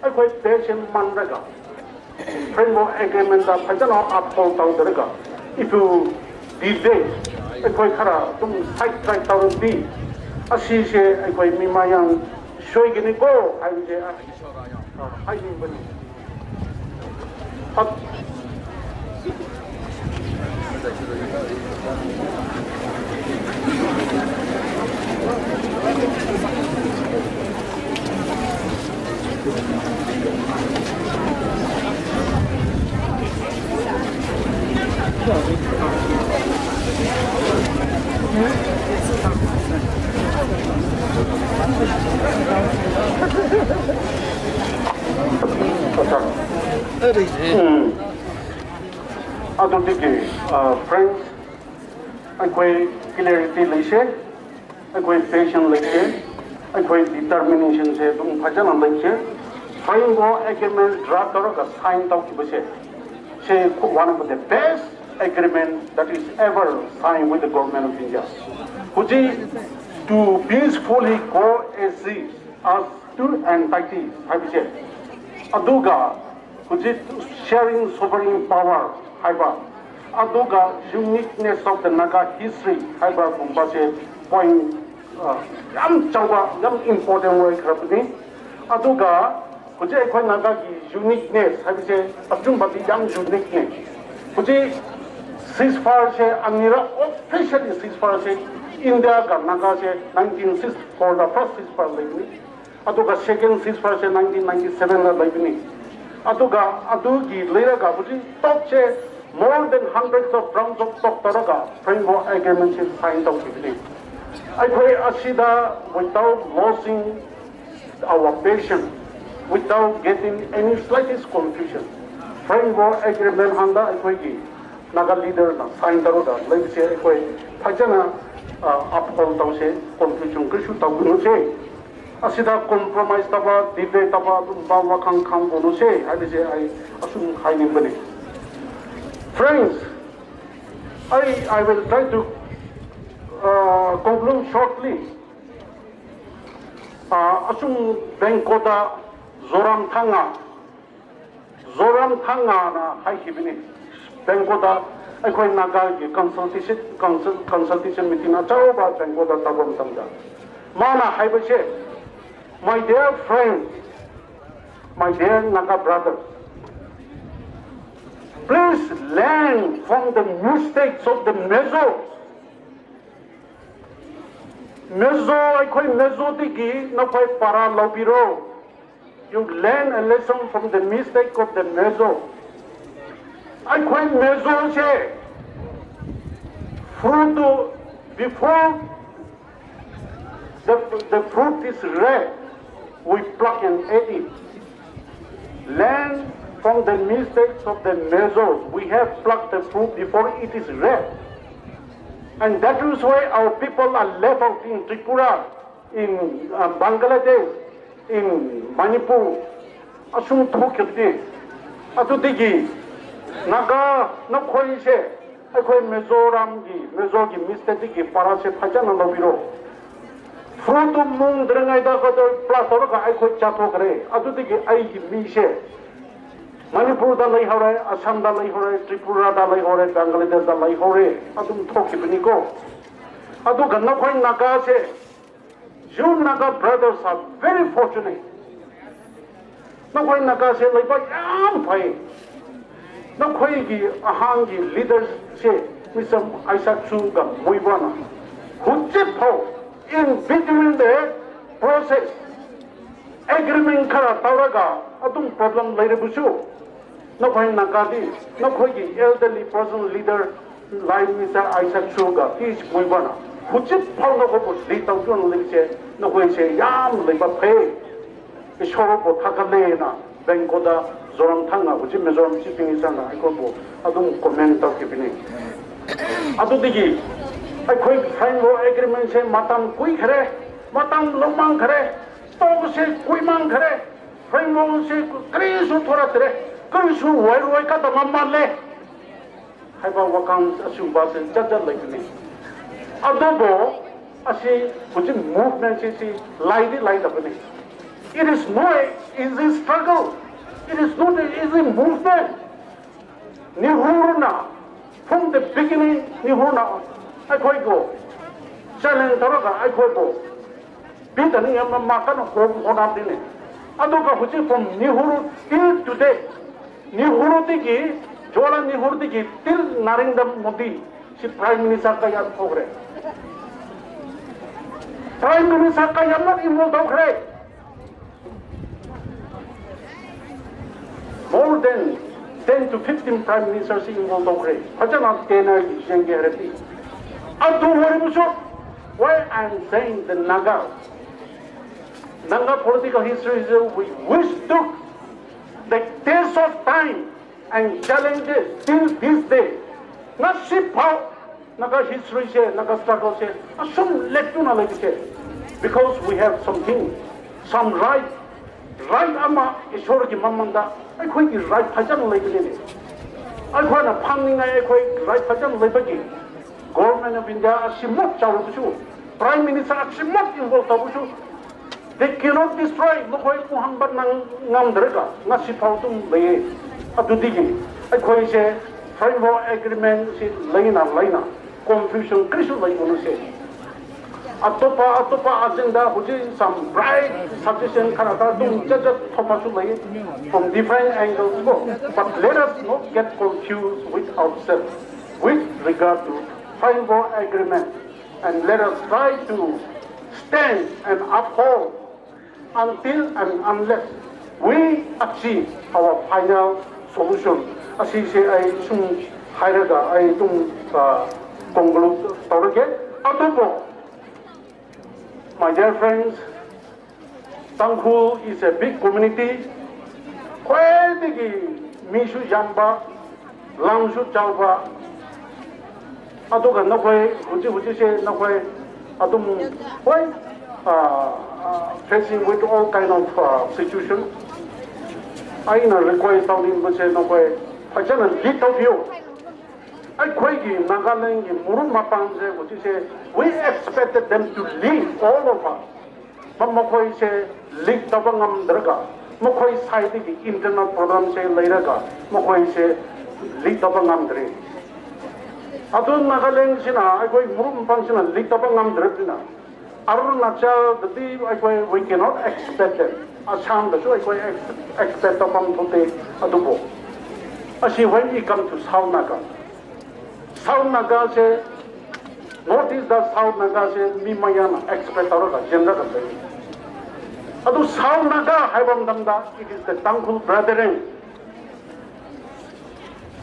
aikhoi patience manlaga, framework agreement da phajana uphold taudalaga, if you delay, aikhoi khara tum side track tauradi, asi se aikhoi mi mayang shoigini ko, hai je, ah, hai ni bani. Acha. Hmm. Adotiki, uh, friends, aikhoi clarity leisai, aikhoi patience leisai, aikhoi determination se tum phajana leisai. Framework agreement draft tauraga sign tauki base, se one of the best agreement that is ever signed with the government of India. Hujik to peacefully coexist as two entities, hai base. Aduga, hujik sharing sovereign power, haiba. Aduga uniqueness of the Naga history, haiba gumba se point, uh, yam chaoba, yam important word kharapni. Aduga, hujik aikhoi Nagagi uniqueness, hai base, achungba di yam uniqueness. Hujik ceasefire se, anira officially ceasefire se, India ga Naga se, nineteen sixty-four da first ceasefire leini. Aduga second ceasefire se nineteen ninety-seven la leibini. Aduga, adugi leiraga hujik talk se more than hundreds of rounds of talk tauraga framework agreement se sign taukibini. Aikhoi asida without losing our patience, without getting any slightest confusion, framework agreement hāngda aikhoigi Naga leader na sign tauraga leibase aikhoi phajana, ah, uphold tausai, confusion khuishu taunuse. Asida compromise taba, debate taba, tumba wakhang khang konuse, hai base ai asum hainibani. Friends, I, I will try to, uh, conclude shortly. Uh, asum Bangkok da Zoram Thanga, Zoram Thangana haikibini. Bangkok da aikhoi Nagagi consultation, consult-, consultation meeting achaoba Bangkok da taba matamda, mana haibase, my dear friend, my dear Naga brother, please learn from the mistakes of the Mezo. Mezo, aikhoi Mezo digi nakhoi para laubiro. You learn a lesson from the mistake of the Mezo. Aikhoi Mezo se, fruit to, before the, the fruit is ripe, we pluck and eat it. Learn from the mistakes of the Mezos. We have plucked the fruit before it is ripe. And that is why our people are left out in Tripura, in, uh, Bangladesh, in Manipur. Asum thukirti. Adudigi Naga, nakhoise, ꯑꯩꯈꯣꯏ ꯃꯤꯖꯣꯔꯥꯝꯒꯤ, ꯃꯤꯖꯣꯒꯤ ꯃꯤꯁꯇꯗꯒꯤ ꯄꯔꯥꯁꯦ ꯐꯖꯅ ꯂꯧꯕꯤꯔꯣ꯫ ꯐꯨꯔꯨꯞꯇꯨ ꯃꯨꯡꯗ꯭ꯔꯤꯉꯩꯗ ꯀꯗꯔ ꯄ꯭ꯂꯥꯁ ꯇꯧꯔꯒ ꯑꯩꯈꯣꯏ ꯆꯥꯊꯣꯛꯈ꯭ꯔꯦ꯫ ꯑꯗꯨꯗꯒꯤ ꯑꯩꯒꯤ ꯃꯤꯁꯦ ꯃꯅꯤꯄꯨꯔꯗ ꯂꯩꯍꯧꯔꯦ, ꯑꯁꯥꯝꯗ ꯂꯩꯍꯧꯔꯦ, ꯇ꯭ꯔꯤꯄꯨꯔꯥꯗ ꯂꯩꯍꯧꯔꯦ, ꯕꯪꯒ꯭ꯂꯥꯗꯦꯁꯗ ꯂꯩꯍꯧꯔꯦ, ꯑꯗꯨꯝ ꯊꯣꯛꯈꯤꯕꯅꯤꯀꯣ꯫ ꯑꯗꯨꯒ ꯅꯈꯣꯏ ꯅꯥꯒꯥꯁꯦ, you Naga brothers are very fortunate. ꯅꯈꯣꯏ ꯅꯥꯒꯥꯁꯦ ꯂꯩꯕꯥꯛ ꯌꯥꯝ ꯐꯩ꯫ ꯅꯈꯣꯏꯒꯤ ꯑꯍꯥꯟꯒꯤ ꯂꯤꯗꯔꯁꯦ, ꯃꯤꯁ ꯑꯥꯏꯁꯥꯛ ꯁꯨꯒ ꯃꯣꯏꯕꯥꯅ ꯍꯧꯖꯤꯛꯐꯥꯎ in between the process, agreement ꯈꯔ ꯇꯧꯔꯒ ꯑꯗꯨꯝ ꯄ꯭ꯔꯣꯕ꯭ꯂꯦꯝ ꯂꯩꯔꯕꯁꯨ, ꯅꯈꯣꯏ ꯅꯥꯒꯥꯗꯤ ꯅꯈꯣꯏꯒꯤ elderly person leader life minister ꯑꯥꯏꯁꯥꯛ ꯁꯨꯒ ꯄꯤꯁ ꯃꯣꯏꯕꯥꯅ ꯍꯧꯖꯤꯛ ꯐꯥꯎ ꯅꯈꯣꯏꯕꯨ ꯂꯤꯗ ꯇꯧꯗꯨꯅ ꯂꯩꯕꯁꯦ, ꯅꯈꯣꯏꯁꯦ ꯌꯥꯝ ꯂꯩꯕꯥꯛ ꯐꯩ, ꯏꯁꯣꯔꯕꯨ ꯊꯥꯒꯠꯂꯦꯅ ꯕꯦꯡꯀꯣꯗ ꯖꯣꯔꯥꯝꯊꯪꯅ ꯍꯧꯖꯤꯛ ꯃꯤꯖꯣꯔꯥꯝ ꯆꯤꯐ ꯃꯤꯅꯤꯁꯇꯔꯅ ꯑꯩꯈꯣꯏꯕꯨ ꯑꯗꯨꯝ ꯀꯣꯃꯦꯟ ꯇꯧꯈꯤꯕꯅꯤ꯫ ꯑꯗꯨꯗꯒꯤ ꯑꯩꯈꯣꯏ ꯐ꯭ꯔꯦꯝꯋꯥꯔꯛ ꯑꯦꯒ꯭ꯔꯤꯃꯦꯟꯁꯦ ꯃꯇꯝ ꯀꯨꯏꯈ꯭ꯔꯦ, ꯃꯇꯝ ꯂꯧꯃꯥꯡꯈ꯭ꯔꯦ, ꯇꯧꯕꯁꯦ ꯀꯨꯏꯃꯥꯡꯈ꯭ꯔꯦ, ꯐ꯭ꯔꯦꯝꯋꯥꯔꯛꯁꯦ ꯀꯔꯤꯁꯨ ꯊꯣꯔꯛꯇ꯭ꯔꯦ, ꯀꯔꯤꯁꯨ ꯑꯣꯏꯔꯣꯏ ꯀꯗꯕ ꯃꯥꯜꯂꯦ ꯍꯥꯏꯕ ꯋꯥꯈꯜ ꯑꯁꯤꯒꯨꯝꯕꯁꯦ ꯖꯥꯠ ꯖꯥꯠ ꯂꯩꯕꯅꯤ꯫ ꯑꯗꯨꯕꯨ ꯑꯁꯤ ꯍꯧꯖꯤꯛ ꯃꯨꯚꯃꯦꯟꯁꯤ ꯁꯤ ꯂꯥꯏꯗꯤ ꯂꯥꯏꯗꯕꯅꯤ꯫ It is no easy struggle. It is not an easy movement. ꯅꯦꯍꯔꯨꯅ, from the beginning, ꯅꯦꯍꯔꯨꯅ ꯑꯩꯈꯣꯏꯕꯨ ꯆꯦꯂꯦꯟꯖ ꯇꯧꯔꯒ ꯑꯩꯈꯣꯏꯕꯨ ꯄꯤꯗꯅꯤꯡꯉꯥꯏ ꯃꯥ ꯀꯟꯅ ꯍꯣꯠꯅꯕꯅꯤꯅꯦ꯫ ꯑꯗꯨꯒ ꯍꯧꯖꯤꯛ from ꯅꯦꯍꯔꯨ till today, ꯅꯦꯍꯔꯨꯗꯒꯤ, ꯖꯋꯥꯍꯔꯂꯥꯜ ꯅꯦꯍꯔꯨꯗꯒꯤ till ꯅꯔꯦꯟꯗ꯭ꯔ ꯃꯣꯗꯤ, ꯁꯤ ꯄ꯭ꯔꯥꯏꯝ ꯃꯤꯅꯤꯁꯇꯔ ꯀꯌꯥ ꯊꯣꯛꯈ꯭ꯔꯦ? ꯄ꯭ꯔꯥꯏꯝ ꯃꯤꯅꯤꯁꯇꯔ ꯀꯌꯥꯃꯨꯛ ꯏꯟꯚꯣꯜꯕ ꯇꯧꯈ꯭ꯔꯦ? More than ten to fifteen prime ministers ꯁꯤ ꯏꯟꯚꯣꯜꯕ ꯇꯧꯈ꯭ꯔꯦ꯫ ꯐꯖꯅ ꯇꯦꯅꯔ ꯌꯦꯡꯒꯦ ꯍꯥꯏꯔꯗꯤ꯫ ꯑꯗꯨ ꯑꯣꯏꯔꯕꯁꯨ, why I am saying the Naga, Naga political history is we withstood the test of time and challenges till this day. ꯉꯁꯤꯐꯥꯎ Naga history ꯁꯦ, Naga struggle ꯁꯦ ꯑꯁꯨꯝ ꯂꯦꯞꯇꯨꯅ ꯂꯩꯕꯁꯦ, because we have something, some right, right ꯑꯃ ꯏꯁꯣꯔꯒꯤ ꯃꯃꯥꯡꯗ ꯑꯩꯈꯣꯏꯒꯤ right ꯐꯖꯅ ꯂꯩꯕꯅꯤꯅꯦ꯫ ꯑꯩꯈꯣꯏꯅ ꯐꯪꯅꯤꯡꯉꯥꯏ ꯑꯩꯈꯣꯏ right ꯐꯖꯅ ꯂꯩꯕꯒꯤ Government of India ꯑꯁꯤꯃꯨꯛ ꯆꯥꯎꯔꯕꯁꯨ, Prime Minister ꯑꯁꯤꯃꯨꯛ ꯏꯟꯚꯣꯜꯕ ꯇꯧꯕꯁꯨ, they cannot destroy, ꯃꯈꯣꯏ ꯄꯨꯡꯍꯟꯕ ꯅꯪ ꯉꯝꯗ꯭ꯔꯒ ꯉꯁꯤꯐꯥꯎ ꯑꯗꯨꯝ ꯂꯩꯌꯦ꯫ ꯑꯗꯨꯗꯒꯤ ꯑꯩꯈꯣꯏꯁꯦ Framework Agreement ꯁꯤ ꯂꯩꯅ ꯂꯩꯅ confusion ꯀꯔꯤꯁꯨ ꯂꯩꯒꯅꯨꯁꯦ꯫ ꯑꯇꯣꯞꯄ ꯑꯇꯣꯞꯄ agenda ꯍꯧꯖꯤꯛ some bright suggestion ꯈꯔ ꯈꯔ ꯑꯗꯨꯝ ꯆꯠ ꯆꯠ ꯊꯣꯛꯄꯁꯨ ꯂꯩ from different angles ꯀꯣ, but let us not get confused with ourselves with regard to Framework Agreement. And let us try to stand and uphold until and unless we achieve our final solution. ꯑꯁꯤꯁꯦ ꯑꯩ ꯁꯨꯝ ꯍꯥꯏꯔꯒ ꯑꯩ ꯑꯗꯨꯝ, ꯑ, conclude ꯇꯧꯔꯒꯦ꯫ ꯑꯗꯨꯕꯨ, my dear friends, Tangkhul is a big community. ꯈ꯭ꯋꯥꯏꯗꯒꯤ ꯃꯤꯁꯨ ꯌꯥꯝꯕ, ꯂꯝꯁꯨ ꯆꯥꯎꯕ, ꯑꯗꯨꯒ ꯅꯈꯣꯏ ꯍꯧꯖꯤꯛ ꯍꯧꯖꯤꯛꯁꯦ ꯅꯈꯣꯏ ꯑꯗꯨꯝ, ꯍꯣꯏ, ꯑ, ꯑ, facing with all kind of, ꯑ, situation. ꯑꯩꯅ request ꯇꯧꯅꯤꯡꯕꯁꯦ ꯅꯈꯣꯏ ꯐꯖꯅ lead ꯇꯧꯕꯤꯌꯨ꯫ ꯑꯩꯈꯣꯏꯒꯤ ꯅꯥꯒꯥꯂꯦꯟꯒꯤ ꯃꯔꯨꯞ ꯃꯄꯥꯡꯁꯦ ꯍꯧꯖꯤꯛꯁꯦ, we expected them to lead, all of us. ꯃ-, ꯃꯈꯣꯏꯁꯦ lead ꯇꯧꯕ ꯉꯝꯗ꯭ꯔꯒ, ꯃꯈꯣꯏ sideꯗꯒꯤ internal problemꯁꯦ ꯂꯩꯔꯒ, ꯃꯈꯣꯏꯁꯦ lead ꯇꯧꯕ ꯉꯝꯗ꯭ꯔꯦ꯫ ꯑꯗꯨ ꯅꯥꯒꯥꯂꯦꯟꯁꯤꯅ, ꯑꯩꯈꯣꯏ ꯃꯔꯨꯞ ꯃꯄꯥꯡꯁꯤꯅ lead ꯇꯧꯕ ꯉꯝꯗ꯭ꯔꯕꯅꯤꯅ, ꯑꯔꯨꯅꯥꯆꯜꯗꯗꯤ ꯑꯩꯈꯣꯏ, we cannot expect them. ꯑꯁꯥꯝꯗꯁꯨ ꯑꯩꯈꯣꯏ ex-, expect ꯇꯧꯐꯝ ꯊꯣꯛꯇꯦ꯫ ꯑꯗꯨꯕꯨ, ꯑꯁꯤ when it come to South Naga, South Nagase, North East South Nagase, ꯃꯤ ꯃꯌꯥꯝꯅ expect ꯇꯧꯔꯒ ꯌꯦꯡꯂꯒ ꯂꯩ꯫ ꯑꯗꯨ South Naga ꯍꯥꯏꯕ ꯃꯇꯝꯗ, it is the Tangkhul brethren.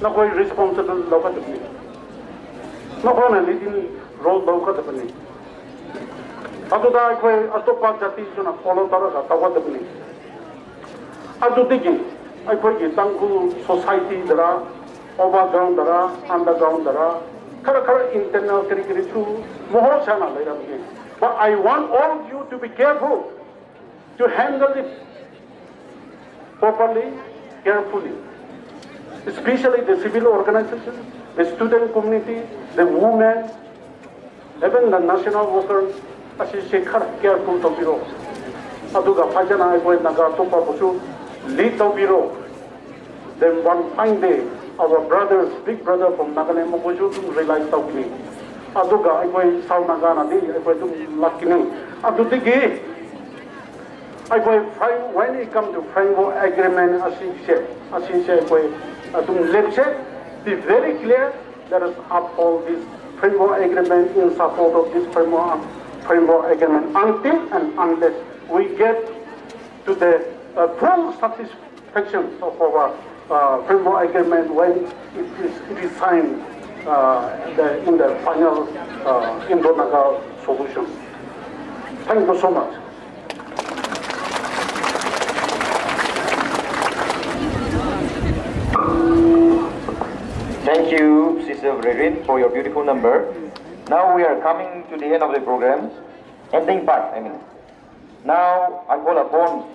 ꯅꯈꯣꯏ responsible ꯂꯧꯒꯗꯕꯅꯤ꯫ ꯅꯈꯣꯏꯅ leading role ꯂꯧꯒꯗꯕꯅꯤ꯫ ꯑꯗꯨꯗ ꯑꯩꯈꯣꯏ ꯑꯇꯣꯞꯄ ꯖꯥꯇꯤꯁꯨꯅ follow ꯇꯧꯔꯒ ꯇꯧꯒꯗꯕꯅꯤ꯫ ꯑꯗꯨꯗꯒꯤ ꯑꯩꯈꯣꯏꯒꯤ ꯇꯥꯡꯈꯨꯜ societyꯗꯔ, overgroundꯗꯔ, undergroundꯗꯔ, ꯈꯔ ꯈꯔ internal ꯀꯔꯤ ꯀꯔꯤꯁꯨ ꯃꯍꯧꯁꯥꯅ ꯂꯩꯔꯝꯒꯅꯤ꯫ But I want all you to be careful to handle it properly, carefully. Especially the civil organization, the student community, the women, even the national workers, ashi shikar careful tobiro. Aduga phajana aigoi Naga topa busu lead tobiro. Then one fine day, our brothers, big brother from Nagaland, Mokoju, realize tobini. Aduga aigoi Sao Naga nadi, aigoi tum lakini. Adutiki, aigoi frame, when it comes to framework agreement, ashishi, ashishi, aigoi atum lepshi, be very clear, let us uphold this framework agreement in support of this framework, framework agreement until and unless we get to the uh, full satisfaction of our uh, framework agreement when it is, it is signed uh, the, in the final uh, Indo-Naga solution. Thank you so much. Thank you, Sister Reverend, for your beautiful number. Now we are coming to the end of the program. Ending part, I mean. Now I call upon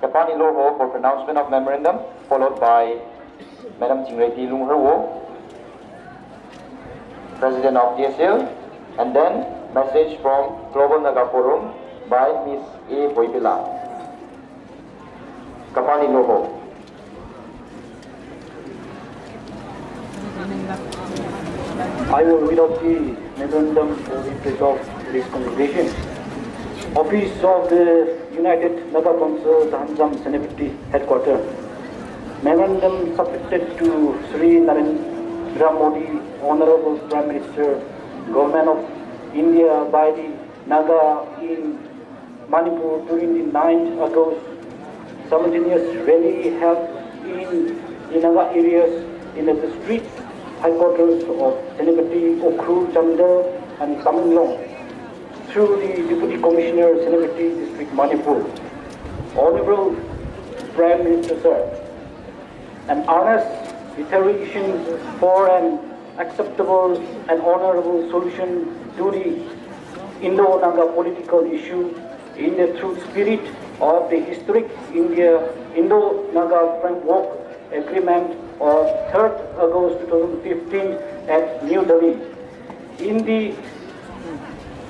Kapani Loho for pronouncement of memorandum, followed by Madam Chingreiti Lungharwo, President of T S L, and then message from Global Naga Forum by Miss A Boipila. Kapani Loho. I will read out the memorandum for the interest of this congregation. Office of the United Naga Council, Dhansam, Senapati Headquarter. Memorandum submitted to Shri Narendra Modi, Honorable Prime Minister, Government of India, by the Naga in Manipur during the ninth August simultaneous rally held in the Naga areas in the district headquarters of Senapati, Ukhrul, Chandel and Tamenglong through the Deputy Commissioner, Senapati District, Manipur. Honorable Prime Minister, sir, an earnest determination for an acceptable and honorable solution to the Indo-Naga political issue in the true spirit of the historic India Indo-Naga Framework Agreement of third August two thousand fifteen at New Delhi. In the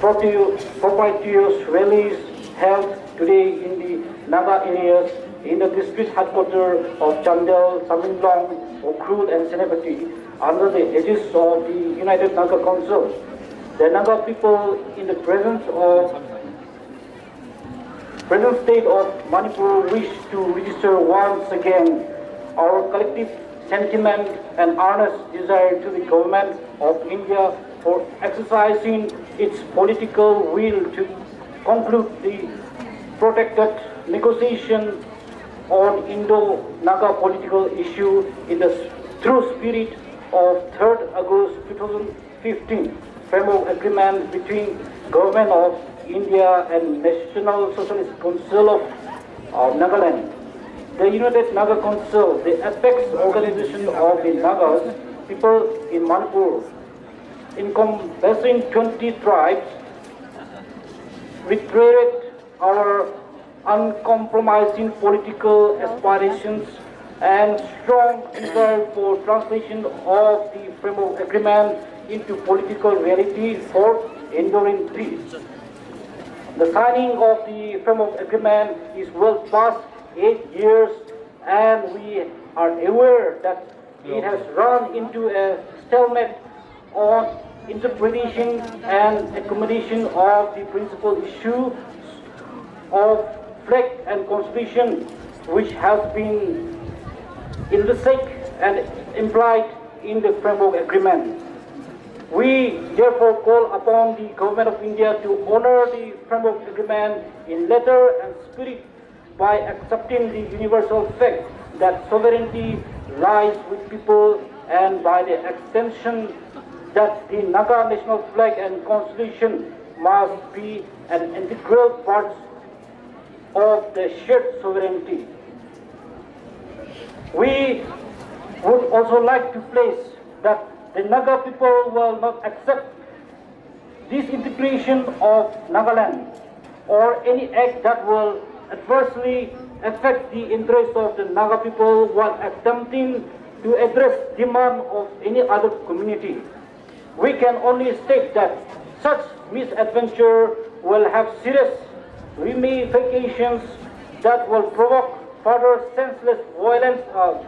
propitious rallies held today in the Naga areas in the district headquarters of Chandel, Tamenglong, Ukhrul and Senapati under the aegis of the United Naga Council, the Naga people in the presence of present state of Manipur wish to register once again our collective sentiment and earnest desire to the Government of India for exercising its political will to conclude the protracted negotiation on Indo-Naga political issue in the true spirit of third August two thousand fifteen Framework Agreement between Government of India and National Socialist Council of uh, Nagaland. The United Naga Council, the apex organization of the Nagas people in Manipur, encompassing twenty tribes, reiterated our uncompromising political aspirations and strong desire for translation of the Framework Agreement into political reality for enduring peace. The signing of the Framework Agreement is well past eight years, and we are aware that it has run into a stalemate on interpretation and accommodation of the principal issue of flag and constitution, which has been implicit and implied in the Framework Agreement. We therefore call upon the Government of India to honor the Framework Agreement in letter and spirit by accepting the universal fact that sovereignty lies with people, and by the extension that the Naga national flag and constitution must be an integral part of the shared sovereignty. We would also like to place that the Naga people will not accept disintegration of Nagaland or any act that will adversely affect the interests of the Naga people while attempting to address demand of any other community. We can only state that such misadventure will have serious ramifications that will provoke further senseless violence, uh,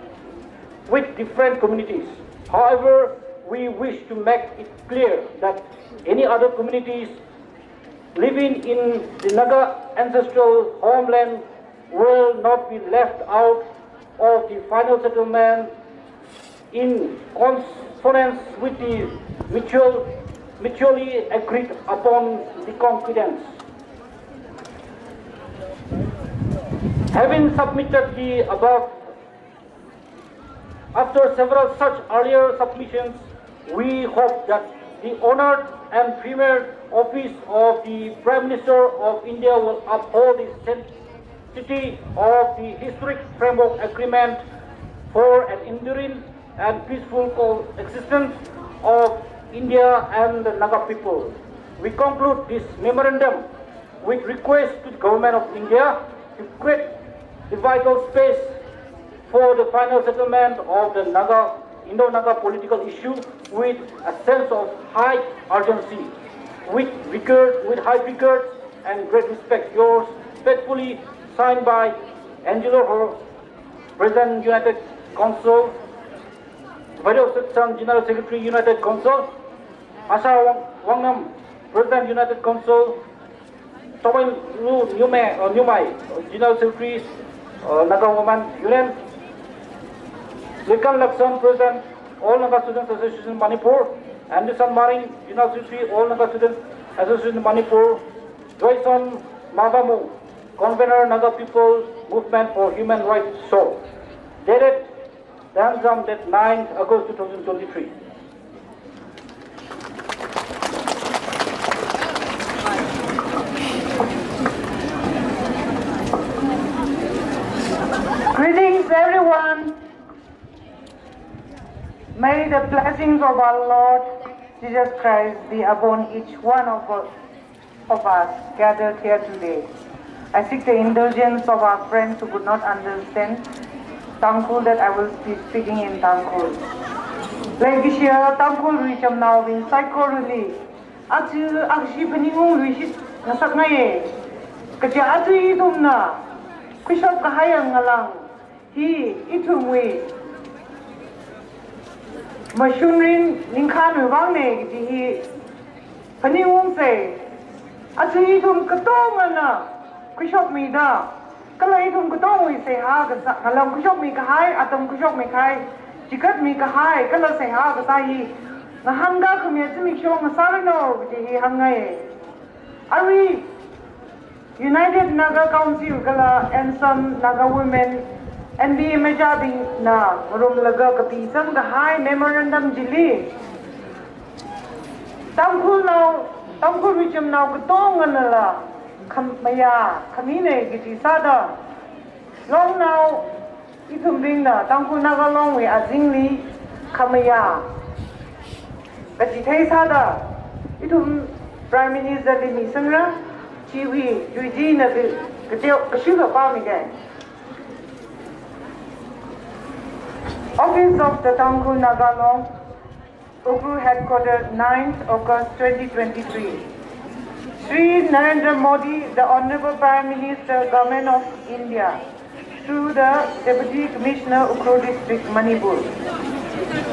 with different communities. However, we wish to make it clear that any other communities living in the Naga ancestral homeland will not be left out of the final settlement in consonance with the mutual, mutually agreed upon the concordance. Having submitted the above, after several such earlier submissions, we hope that the honored and premier office of the Prime Minister of India will uphold the sanctity of the historic framework agreement for an enduring and peaceful coexistence of India and the Naga people. We conclude this memorandum with request to the Government of India to create the vital space for the final settlement of the Naga, Indo-Naga political issue with a sense of high urgency, with vigor, with high vigor and great respect. Yours faithfully, signed by Angelo Ho, President, United Council, Vaideo Setsang, General Secretary, United Council, Asha Wang-, Wangnam, President, United Council, Tawai Lu Nyume, uh, Nyumai, General Secretary, uh, Naga Women Union, Likan Lakson, President, All Naga Students Association Manipur, Anderson Maring, General Secretary, All Naga Students Association Manipur, Joyson Mavamu, Convener, Naga People Movement for Human Rights, Seoul. Dated Danzam, date ninth August two thousand twenty-three. Greetings, everyone. May the blessings of our Lord Jesus Christ be upon each one of us, of us gathered here today. I seek the indulgence of our friends who could not understand Tangkhul, that I will be speaking in Tangkhul. Leikashiya Tangkhul Richamnaobing saikorali, aja akhashik phaningungluishit ngasakngaiye. Kaja aja ithumna khuishap kahai ngalang hi ithumwui mashun rin ningkhanwui vangna kaji hi phaningungsa. Aja ithum katongana khuishapmida, kala ithum katongwui seihā kasā, ngalam khuishapmi kahai, atam khuishapmi kahai, chikatmi kahai, kala seihā kasā hi ngahānkā khamiya zimiksho ngasāranu kaji hi hāngngai. Arui United Naga Council kala Anson Naga Women, N B M H R bingna ngarumlaga kapisang kahai memorandum chili, Tangkhulnao, Tangkhul Richamnao katonganala khamayā khamina kaji sāda, Longnao ithumbingna Tangkhul Naga Longwui azingli khamayā kachithei sāda, ithum Prime Minister li misangra, chiwui tuichina ka, kateo kashuka pāmiga. Office of the Tangkhul Naga Long, Ukhrul Headquarter, ninth August twenty twenty-three. Shri Narendra Modi, the Honorable Prime Minister, Government of India, through the Deputy Commissioner, Ukhrul District, Manipur.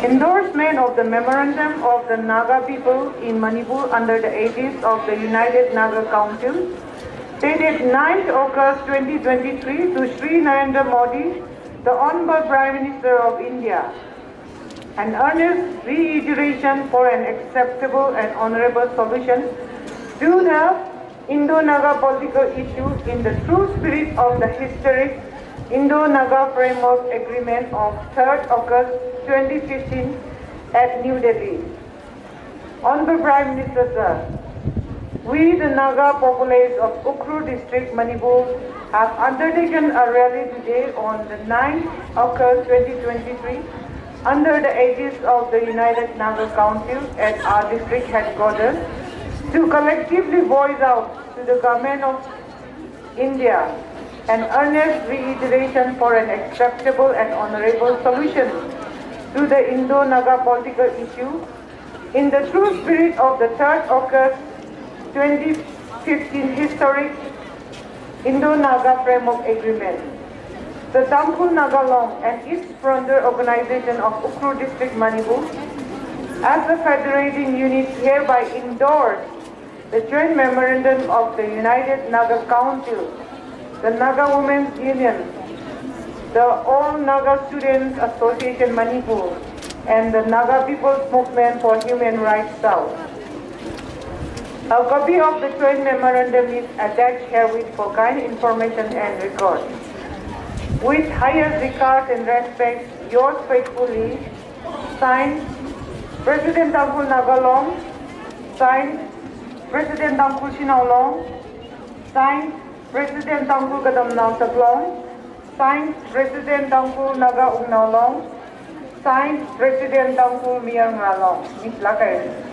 Endorsement of the Memorandum of the Naga People in Manipur under the aegis of the United Naga Council, dated ninth August twenty twenty-three, to Shri Narendra Modi, the Honorable Prime Minister of India. An earnest reiteration for an acceptable and honorable solution to the Indo-Naga political issue in the true spirit of the historic Indo-Naga Framework Agreement of third August twenty fifteen at New Delhi. Honorable Prime Minister, sir, we, the Naga populace of Ukhrul District, Manipur, have undertaken a rally today on the ninth August twenty twenty-three under the aegis of the United Naga Council at our district headquarters to collectively voice out to the Government of India an earnest reiteration for an acceptable and honorable solution to the Indo-Naga political issue in the true spirit of the third August twenty fifteen historic Indo-Naga Framework Agreement. The Tangkhul Naga Long, an East Frontier Organization of Ukhrul District, Manipur, as a federating unit, hereby endorse the joint memorandum of the United Naga Council, the Naga Women's Union, the All Naga Students Association Manipur, and the Naga People's Movement for Human Rights South. A copy of the joint memorandum is attached herewith for kind information and record. With highest regard and respect, yours faithfully, signed, President Tangkhul Naga Long, signed, President Tangkhul Shanao Long, signed, President Tangkhul Katamnao Saklong, signed, President Tangkhul Naga Wungnao Long, signed, President Tangkhul Mayarnga Long. Miss Lakai.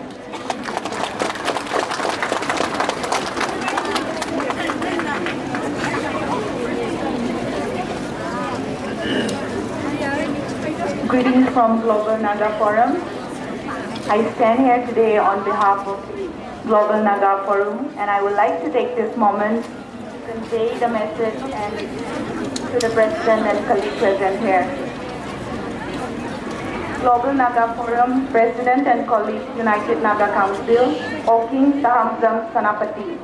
Greetings from Global Naga Forum. I stand here today on behalf of Global Naga Forum, and I would like to take this moment to convey the message and to the president and colleagues present here. Global Naga Forum President and colleagues, United Naga Council, Oking Tahamzam Senapati.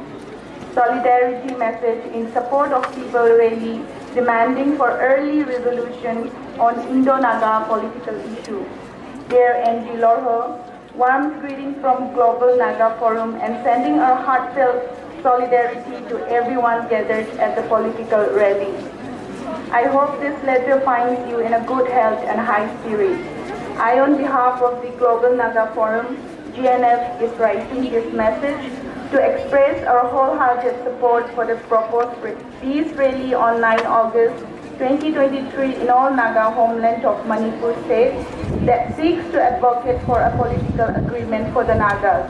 Solidarity message in support of people rally demanding for early resolution on Indo-Naga political issue. Dear N G Lorho, warm greetings from Global Naga Forum and sending our heartfelt solidarity to everyone gathered at the political rally. I hope this letter finds you in a good health and high spirit. I, on behalf of the Global Naga Forum, G N F, is writing this message to express our wholehearted support for the proposed re- peace rally on nine August twenty twenty-three in all Naga homeland of Manipur state that seeks to advocate for a political agreement for the Nagas.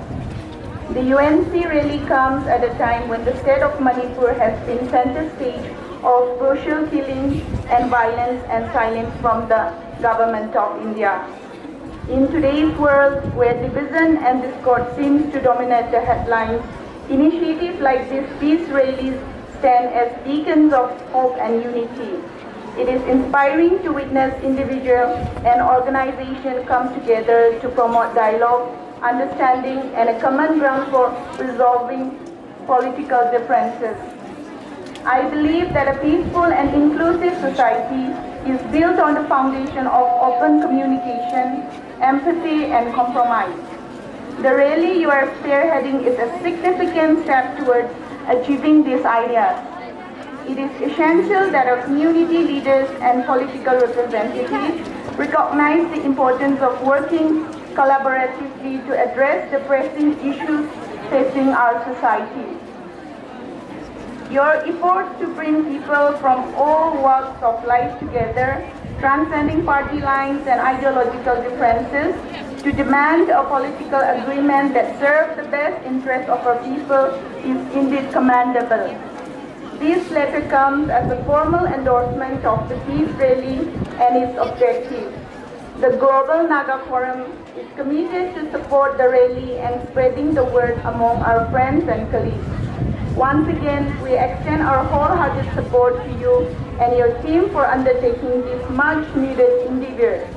The U N C rally comes at a time when the state of Manipur has been center stage of brutal killing and violence and silence from the government of India. In today's world, where division and discord seems to dominate the headlines, initiatives like these peace rallies stand as beacons of hope and unity. It is inspiring to witness individuals and organizations come together to promote dialogue, understanding, and a common ground for resolving political differences. I believe that a peaceful and inclusive society is built on the foundation of open communication, empathy, and compromise. The rally you are spearheading is a significant step towards achieving these ideas. It is essential that our community leaders and political representatives recognize the importance of working collaboratively to address the pressing issues facing our society. Your efforts to bring people from all walks of life together, transcending party lines and ideological differences, to demand a political agreement that serves the best interests of our people is indeed commendable. This letter comes as a formal endorsement of the peace rally and its objective. The Global Naga Forum is committed to support the rally and spreading the word among our friends and colleagues. Once again, we extend our wholehearted support to you and your team for undertaking this much needed endeavor.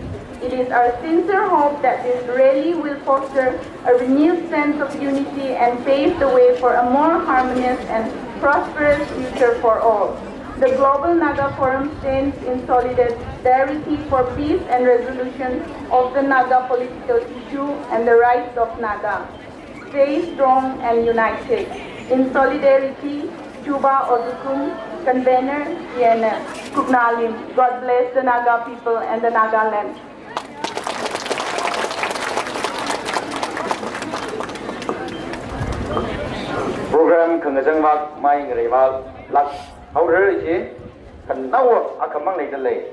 It is our sincere hope that this rally will foster a renewed sense of unity and pave the way for a more harmonious and prosperous future for all. The Global Naga Forum stands in solidarity for peace and resolution of the Naga political issue and the rights of Naga. Stay strong and united. In solidarity, Chuba Odukum, convener, G N F. Khupnalim. God bless the Naga people and the Nagaland. Program khangachang vak, mai ngareiva lak haora chi, khanaowa akhamang leidalei.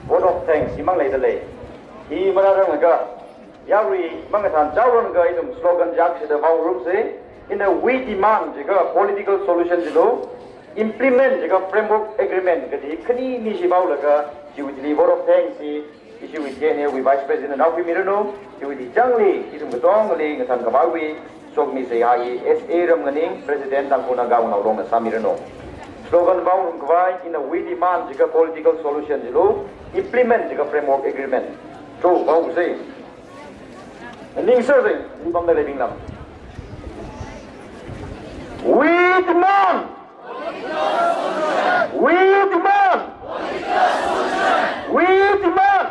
Vote of thanks imang leidalei. Hi mararanglaga, yarui mangathan chaoranglaga ithum slogan jak shida vaorumse, in a we demand jiakha political solution jilu, implement jiakha framework agreement kaji khani nishi vaolaga, chiwui chili vote of thanks hi Ishiwui T N A wui Vice President Raokhuimiranu, iwui di changli, ithum katongali, ngathan khavaiwui, sokmi seihā hi, S A Ramnganing, President Tangkhul Naga Wuhnao Longna sāmiranu. Slogan vaorum khavai, ina we demand jiakha political solution jilu, implement jiakha framework agreement. Cho, vaosei. Ningsāsei, nipamda leibinglam. We demand! We demand! We demand!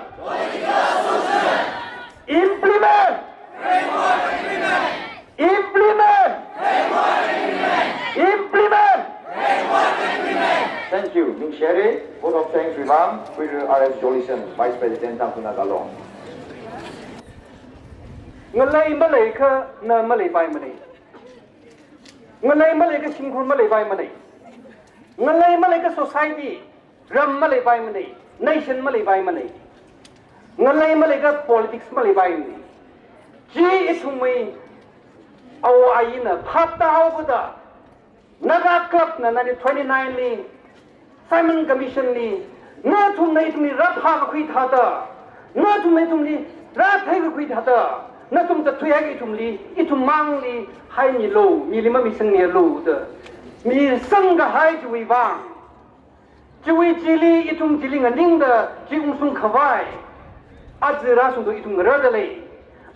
Implement! Implement! Implement! Thank you. Ningshire, vote of thanks wui vang, Honorable R S Jolison, Vice President Tangkhul Naga Long. Ngalei maleikha na maleipaimana. Ngalei maleikha shimkhur maleipaimana. Ngalei maleikha society, ram maleipaimana. Nation maleipaimana. Ngalei maleikha politics maleipaimana. Chi ithumwui awo ayina phaptāhaokada, Naga Club na nineteen twenty-nine li, Simon Commission li, nathumna ithumli rāphākakhui thāda, nathumna ithumli rātheikakhui thāda, nathum tathuihaiakha ithumli, ithum mangli haimilu, mili mamisangmilu da. Misangkahai chiwui vang. Chiwui chili, ithum chili nganingda, chi ungshung khavai. Aja rāshungda ithum ngarāda lei.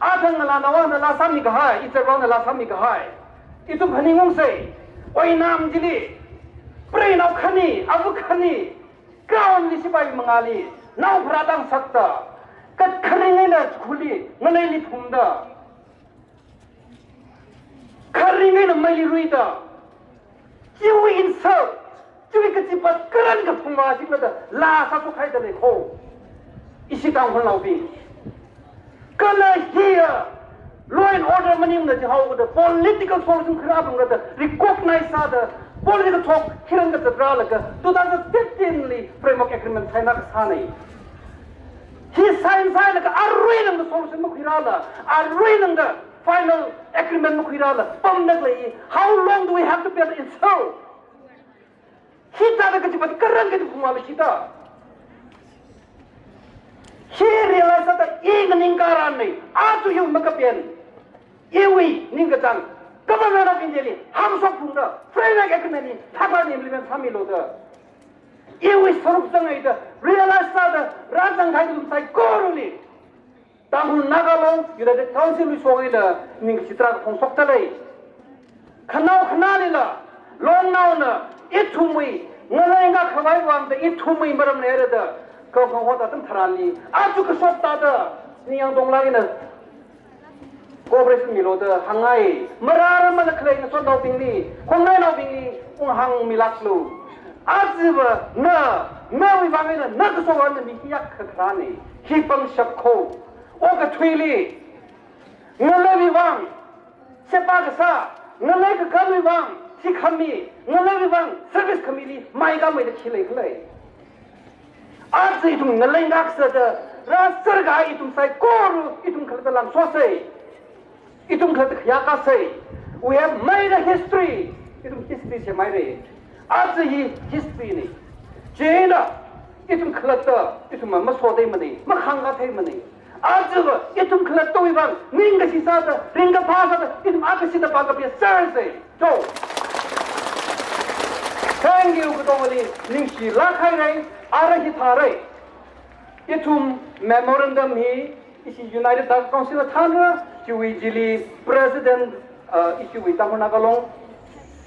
Athang ngalānaona laa sāmikahai, ichārvaona laa sāmikahai. Ithum phaningungsei. Oinam chili, preinao khani, ava khani, ground li sipai mangāli, nao pharātang sakta, kat kharing eina khuli, ngaleili phumda. Kharing eina meili ruida. Chiwui insult, chiwui kachipat karan kaphungva chikla da, laa sāshokhaida lei kho. Ishi Tangkhulnaobing. Kala hiya, law and order maningmana jihaoda, political solution kharā phungda, recognize sāda, political talk hiran kazatrālaga, two thousand fifteen li framework agreement sign kasāna. Hi sign sālaga, arui lāngda solution makhuirala, arui lāngda final agreement makhuirala, pamda lei, how long do we have to bear the insult? Hithāda kachipat karan kachipat phungva mashita. Hi realize sāda i nganingkaranna, aja hi makapen. Iwui ningkachāng, Government of India li, hāngshok phungda, framework agreement li, thāda ni implement sāmilu da. Iwui sārup zangaida, realize sāda, rāzangkahai ithum saikorali. Tangkhul Naga Long United Council wui sokaina ningkashi tarākha phongshokta lei. Khanao khanālila, longnaona, ithumwui, ngalei ngakhavai vangda ithumwui maram leira da, kakhong hot atam tharanli, aja kashok thāda, ningyāng tonglāk eina cooperation milu da hāngngai, marāra mana khalei ngasotnaobingli, khongnainaobingli, unghāngmilāklu. Ajava na, nawui vang eina, na kasokva na mi hi yak khakrāna, hi pangshap kho. Okathuili, ngaleiwui vang, sheba kasā, ngalei kakānwui vang, thikhami, ngaleiwui vang, service khamili, mai kameida khi leikhala. Aja ithum ngalei ngaksāda, rāserkahai ithum saikora, ithum khalatta lāngsosei. Ithum khalatta khayākasei. We have made a history. Ithum history semhaira. Aja hi history na. Chieina, ithum khalatta, ithum ma, masotheimana, makhāngkatheimana. Ajava, ithum khalattawui vang, ningkashi sāda, ringkaphā sāda, ithum akashida pāngkapya sāsei. Cho. Thank you, katongali, ningshilāk haira, ara hithāra. Ithum memorandum hi, ishi United Naga Council na thānra, chiwui chili President, uh, ishiwui Tangkhul Naga Long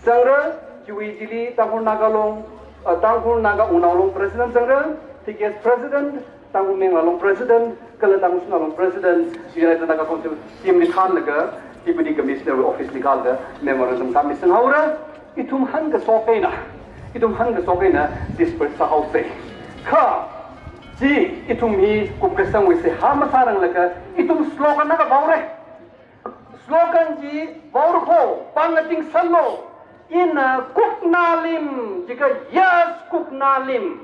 zangra, chiwui chili Tangkhul Naga Long, uh, Tangkhul Naga Wuhnao Long President zangra, T K S President, Tangkhul Menglā Long President, kala Tangkhul Shanao Long President, United Naga Council team li thānlaga, Deputy Commissioner office li kālaga, memorandum sāmisanghaora, ithum hāngkashok eina, ithum hāngkashok eina, disperse sāhaosei. Kha, chi, ithum hi kupkasangwui seihā masāranglaga, ithum slogan akha vaora. Slogan chi, vaora kho, pāng ating sālu, ina kuknalim, jiakha yes kuknalim.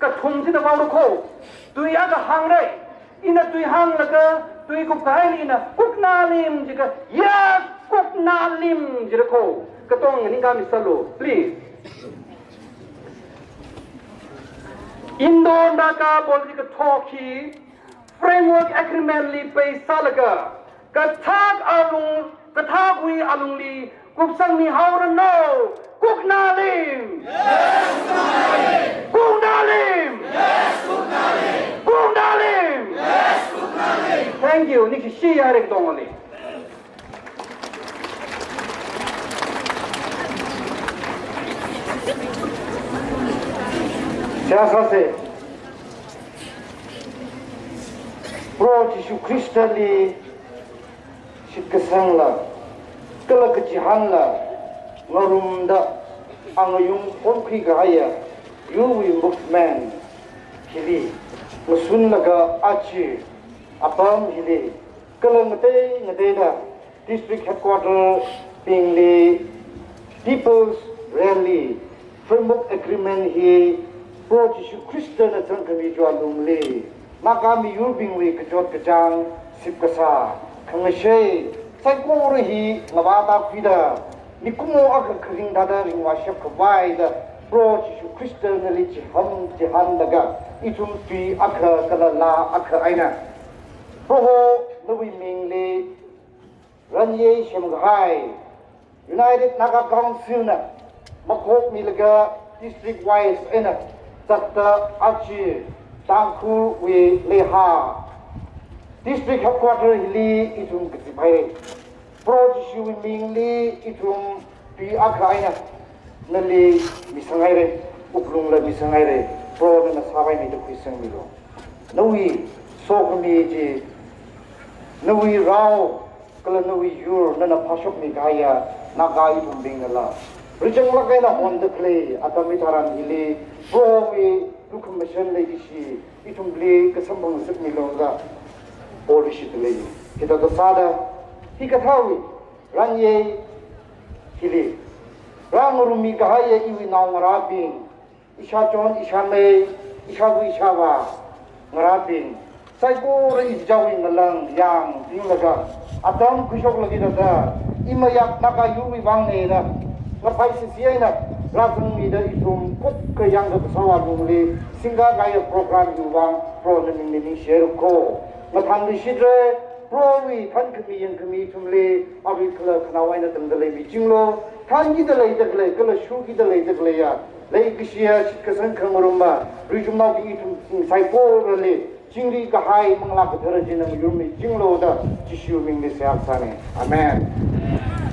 Kathum chida vaora kho. Tui akha hāngra. Ina tui hānglaga, tui kupkahaili ina kuknalim jiakha, yes kuknalim jira kho. Katong nganingkami sālu, please. Indo-Naga political talk hi Framework Agreement li peisālaga, kathak alung, kathakwui alungli kupsangmihaoranu. Kuknalim! Kuknalim! Kuknalim! Thank you. Ningshiya Rekdongli. Seihā sāsa. Proho Jishu Khristali shitkasangla kala kachihānla ngarumda angayung phongkhui kahaiya yurwui movement hili ngasunlaga aja apam hili kala ngatei ngateida District Headquarter bingli People's Rally Framework Agreement hi Proho Jishu Khristana zangkhami chiwui alungli Naga miyurbingwui kachot kachāng, sip kasā, khangashei saikora hi ngavāda khuida, mikumo akha kharing thāda ringvāshap khavaida Proho Jishu Khristana nali chihān chihānlaga ithum tui akha kala laa akha eina Proho nawui mingli ranyei semkahai United Naga Council na makhokmilaga district wise eina zatda aja Tangkhulwui Leha District Headquarter hili ithum kaziphaira. Proho Jishuwui mingli ithum tui akha eina nali misanghaira, wuklungla misanghaira. Proho nana sāpaimida khuisangmilu. Nawui sokhami chi, nawui rao, kala nawui yur nana phāshokmi kahaiya Naga ithumbingnala rizanglāk eina honda khalei atam hitharan hili Prohowui lukhamashan leikashi ithumli kasamphang sāmilu da power shida lei. Hithāda sāda hikathāwui ranyei hili rāngarummi kahaiya iwui naongarābing, ishāchon, ishāmei, ishāva, ishāvā ngarābing saikora ichichāwui ngalang yāngtinglaga atam khuishoklaga thāda imayā Naga yurwui vāngna da ngaphai sisi eina rāzangmida ithum khukkha yāngkakasāwui alungli singkakahaiya program hiwui vāng Proho nali ningshihaira kho. Mathānluishitra. Prohowui thankhami yangkhami ithumli arui kala khanaowa eina tangda leimichinglu. Thankida leida khalei kala shukida leida khaleiya leikashiya shitkasang khangarumma rizumnaobing ithum saikorali chingri kahai Manglā Kathara china mayurmichinglu da Jishu mingli seihā sāna. Amen.